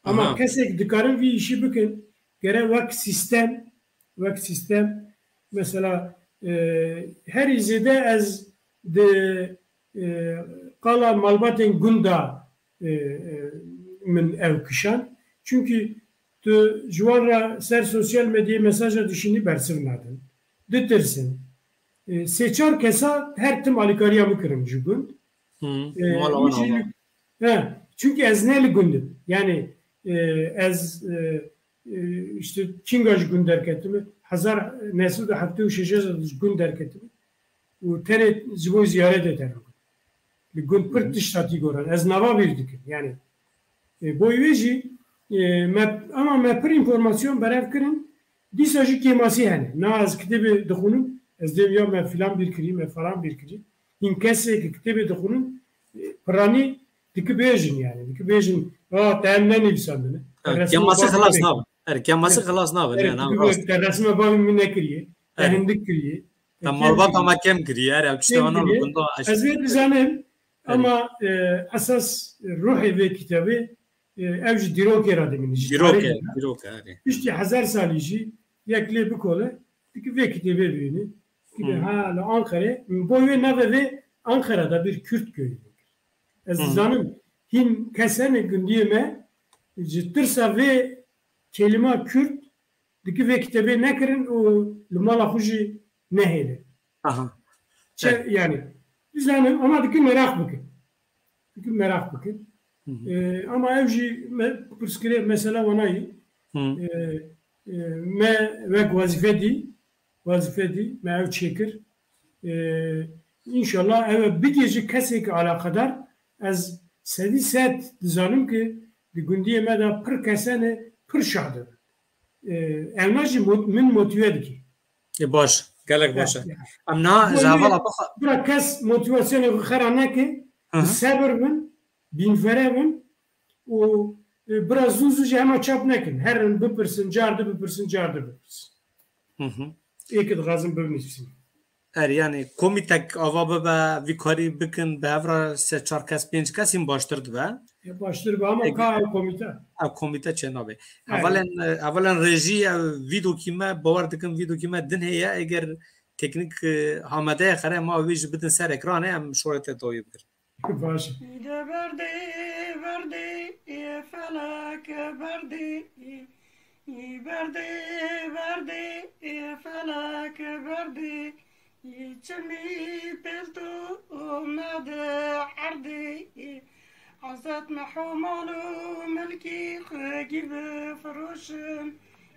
Ama Aha. kesek dikarin vî îşî bikin, gere wek sîstem, wek sîstem, mesela, e, herî zêde ez di, e, qala malbatên gunda, e, e, min ew kişand. Çunkî tu ji wan re ser sosyal medyayê mesaja dişînî bersiv nadin. Ditirsin. E, sê çar kesa her tim alîkariya min kirin ji gund. Hı, E, mala min wan jî hava. He, çunkî ez ne li gund im. Yani, e, ez, e, e, işte kînga ji gund derketime. Hezar neh sed û heftê û şeş ji gund derketime. Û tenê ji bo ziyaretê derim. Li gund pir tişta tî goran. Ez nava bîr dikim. Yani, e, boy wê jî, e, me, ama me pir înformasyon berev kirin. Dîsa jî kêmasî hene. Na ez kitêbê dixwînim, ez dêm ya me filan bîr kirî, me falan bîr kirî. Hîn kesê ki kitêbê dixwînin, e, piranî diki bêjin yani. Diki bêjin, "Aa, te em nenivîsandine." Ha, Te resma kêmasî bavê xilas min nabin. Her kêmasî xilas nabin. Her yani, diki rast. Te resma bavê min nekiriye. Te Her. hindik kiriye. Te Te malbata kiriye. me kem kiriye. Her ev tiştê Kem wana kiriye. gunda Ez vê dizanim, Her. ama, e, esas ruhê vê kitabê, e, ew ji dîrokê re dimîne, ji Dîrokê, tarîxê re. dîrokê, herê. Piştî hezar salî jî yek lê bikole, diki vê kitêbê bibîne. Diki Hı. ha, li Anqerê, min bo wê navê vê Anqera da bir Kürt köyü. Ez Hı. dizanim, hîn kes hene gundiyê me, ji tirsa vê kelîma Kürt, diki vê kitêbê nekirin û li mala xwe jî nehêlin. Aha. Çe-, Evet. yani, dizanim, ama diki meraq bikin. Diki meraq bikin. Hı hı. Ee, ama ev jî me-, pirsgirê mesela wana yî. Hı. Ee, e, me wek wezîfe dî, wezîfe dî, me ev çêkir. Ee, înşallah ev bigihîje kesê ki alaqedar, ez sedî sed dizanim ki di gundiyê me de pir kesene pir şa dibin. Ee, ewna jî mot-, min motive dike. E, baş, gelek baş e. Ya, ya. Em niha ji hevala bixa- Bira kes motivasyonê xwe xera neke, Hı hı. bi sebir bin, bînfere bin û, e, bira zû zû jî hema çap nekin. Herin bipirsin, car di bipirsin, car di bipirsin. Hı hı. Ê ki dixwazin bibinivîsin. Er, yani, komîtek ava bibe, vî karî bikin, bi hev re sê çar kes, pênc kes hîn baştir dibe. Ya baştir be, ama Eg- ka ev komîte? Ev komîte çê nabe. Evet. Hevalên, e, hevalên rejî, ev vîdokî me, bawer dikim vîdokî me din heye, eger teknîk, e, hamede ye, xere ma wî jî bidin ser ekranê, em şorê te dawî bikin. Baş. Îde berdê, berdê, ê felek berdê, î berdê, berdê, ê felek berdê, î çimî pêl tu û me di erdê, î ezet me hû mal û milkî xwe gî bifiroşin.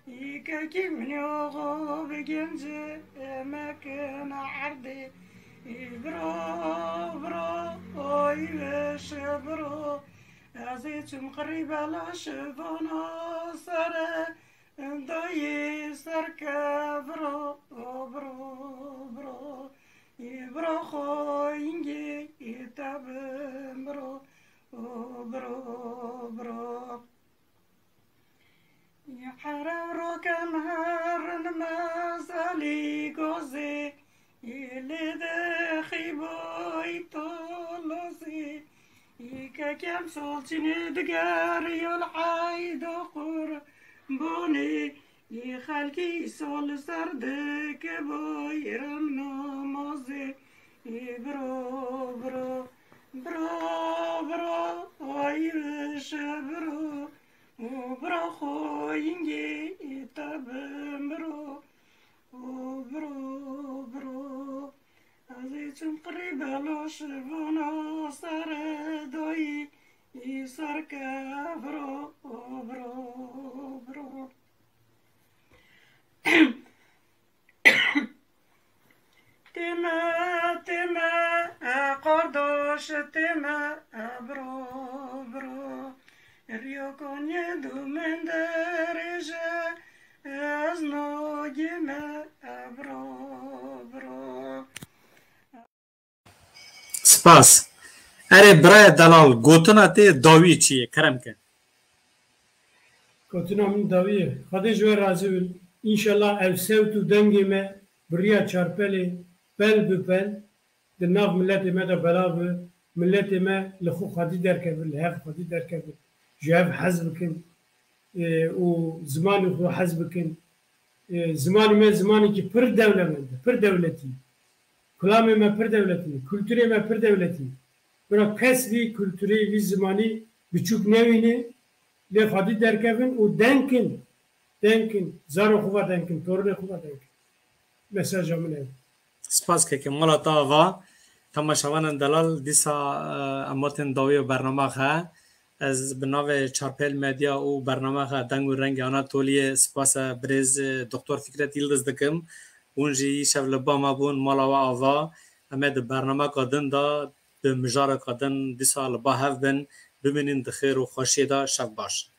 Î kekî min oxo bi gencê me kena erdê. Î biro, biro, oy weş biro. Ez ê çim qirî belaş vana sere. Dayê serkevro, o bro, bro, ê bro xo yingê ê te bin bro, o bro, bro. Ê herev roken herin mezalî gozê, ê lê de xîboyî tolozê, ê kekem solçînê diger yol eydo qurbanê, ê xelkî sol ser dike boyram namazê, ê bro, bro, bro, bro, ay rişe bro, û bro xo yingê ê te bin bro, û bro, bro. Ez ê çim qirî belo şivona sere dayî, ê serkevro, û bro, bro. Tême, tême, e qardaş, tême, e bro, bro. Riyo Konyê du min dirêje, ez nogê me, e bro, bro. Spas. Erê birayê delal, gotina te dawî çi ye? Kerem ke. Gotina min dawî ye. Xwedê ji we razî bin. Înşallah ev sewt û dengê me bi riya çarpelê pel bi pel di nav miletê me de belav bi. Miletê me li xwe xwedî derkevin, li hev xwedî derkevin. Ji hev hez bikin, e, û zimanê xwe hez bikin. E, zimanê me zimanekî pir dewlemend e, pir dewletî. Kulamê me pir dewletî, kulturê me pir dewletî. Bira kes vî kulturê, vî zimanî biçûk newîne, lê xwedî derkevin û denkin, denkin, zarê xwe ve denkin, tornê xwe ve denkin. Mesaja min ev. Spas keke, mala te ava. Temaşevanên delal, dîsa, e, em hatin dawî bernama xe. Ez bi navê Çarpêl Medya û bernama xe Deng û Rengê Anatoliyê spasa birêz, e, Doktor Fikret Yildiz dikim. Hûn jî îşev li ba me bûn, mala we ava. Em ê di bernameka din de bi mijareka din dîsa li ba hev bin. Bimînin di xêr û xweşiyê de. Şev baş.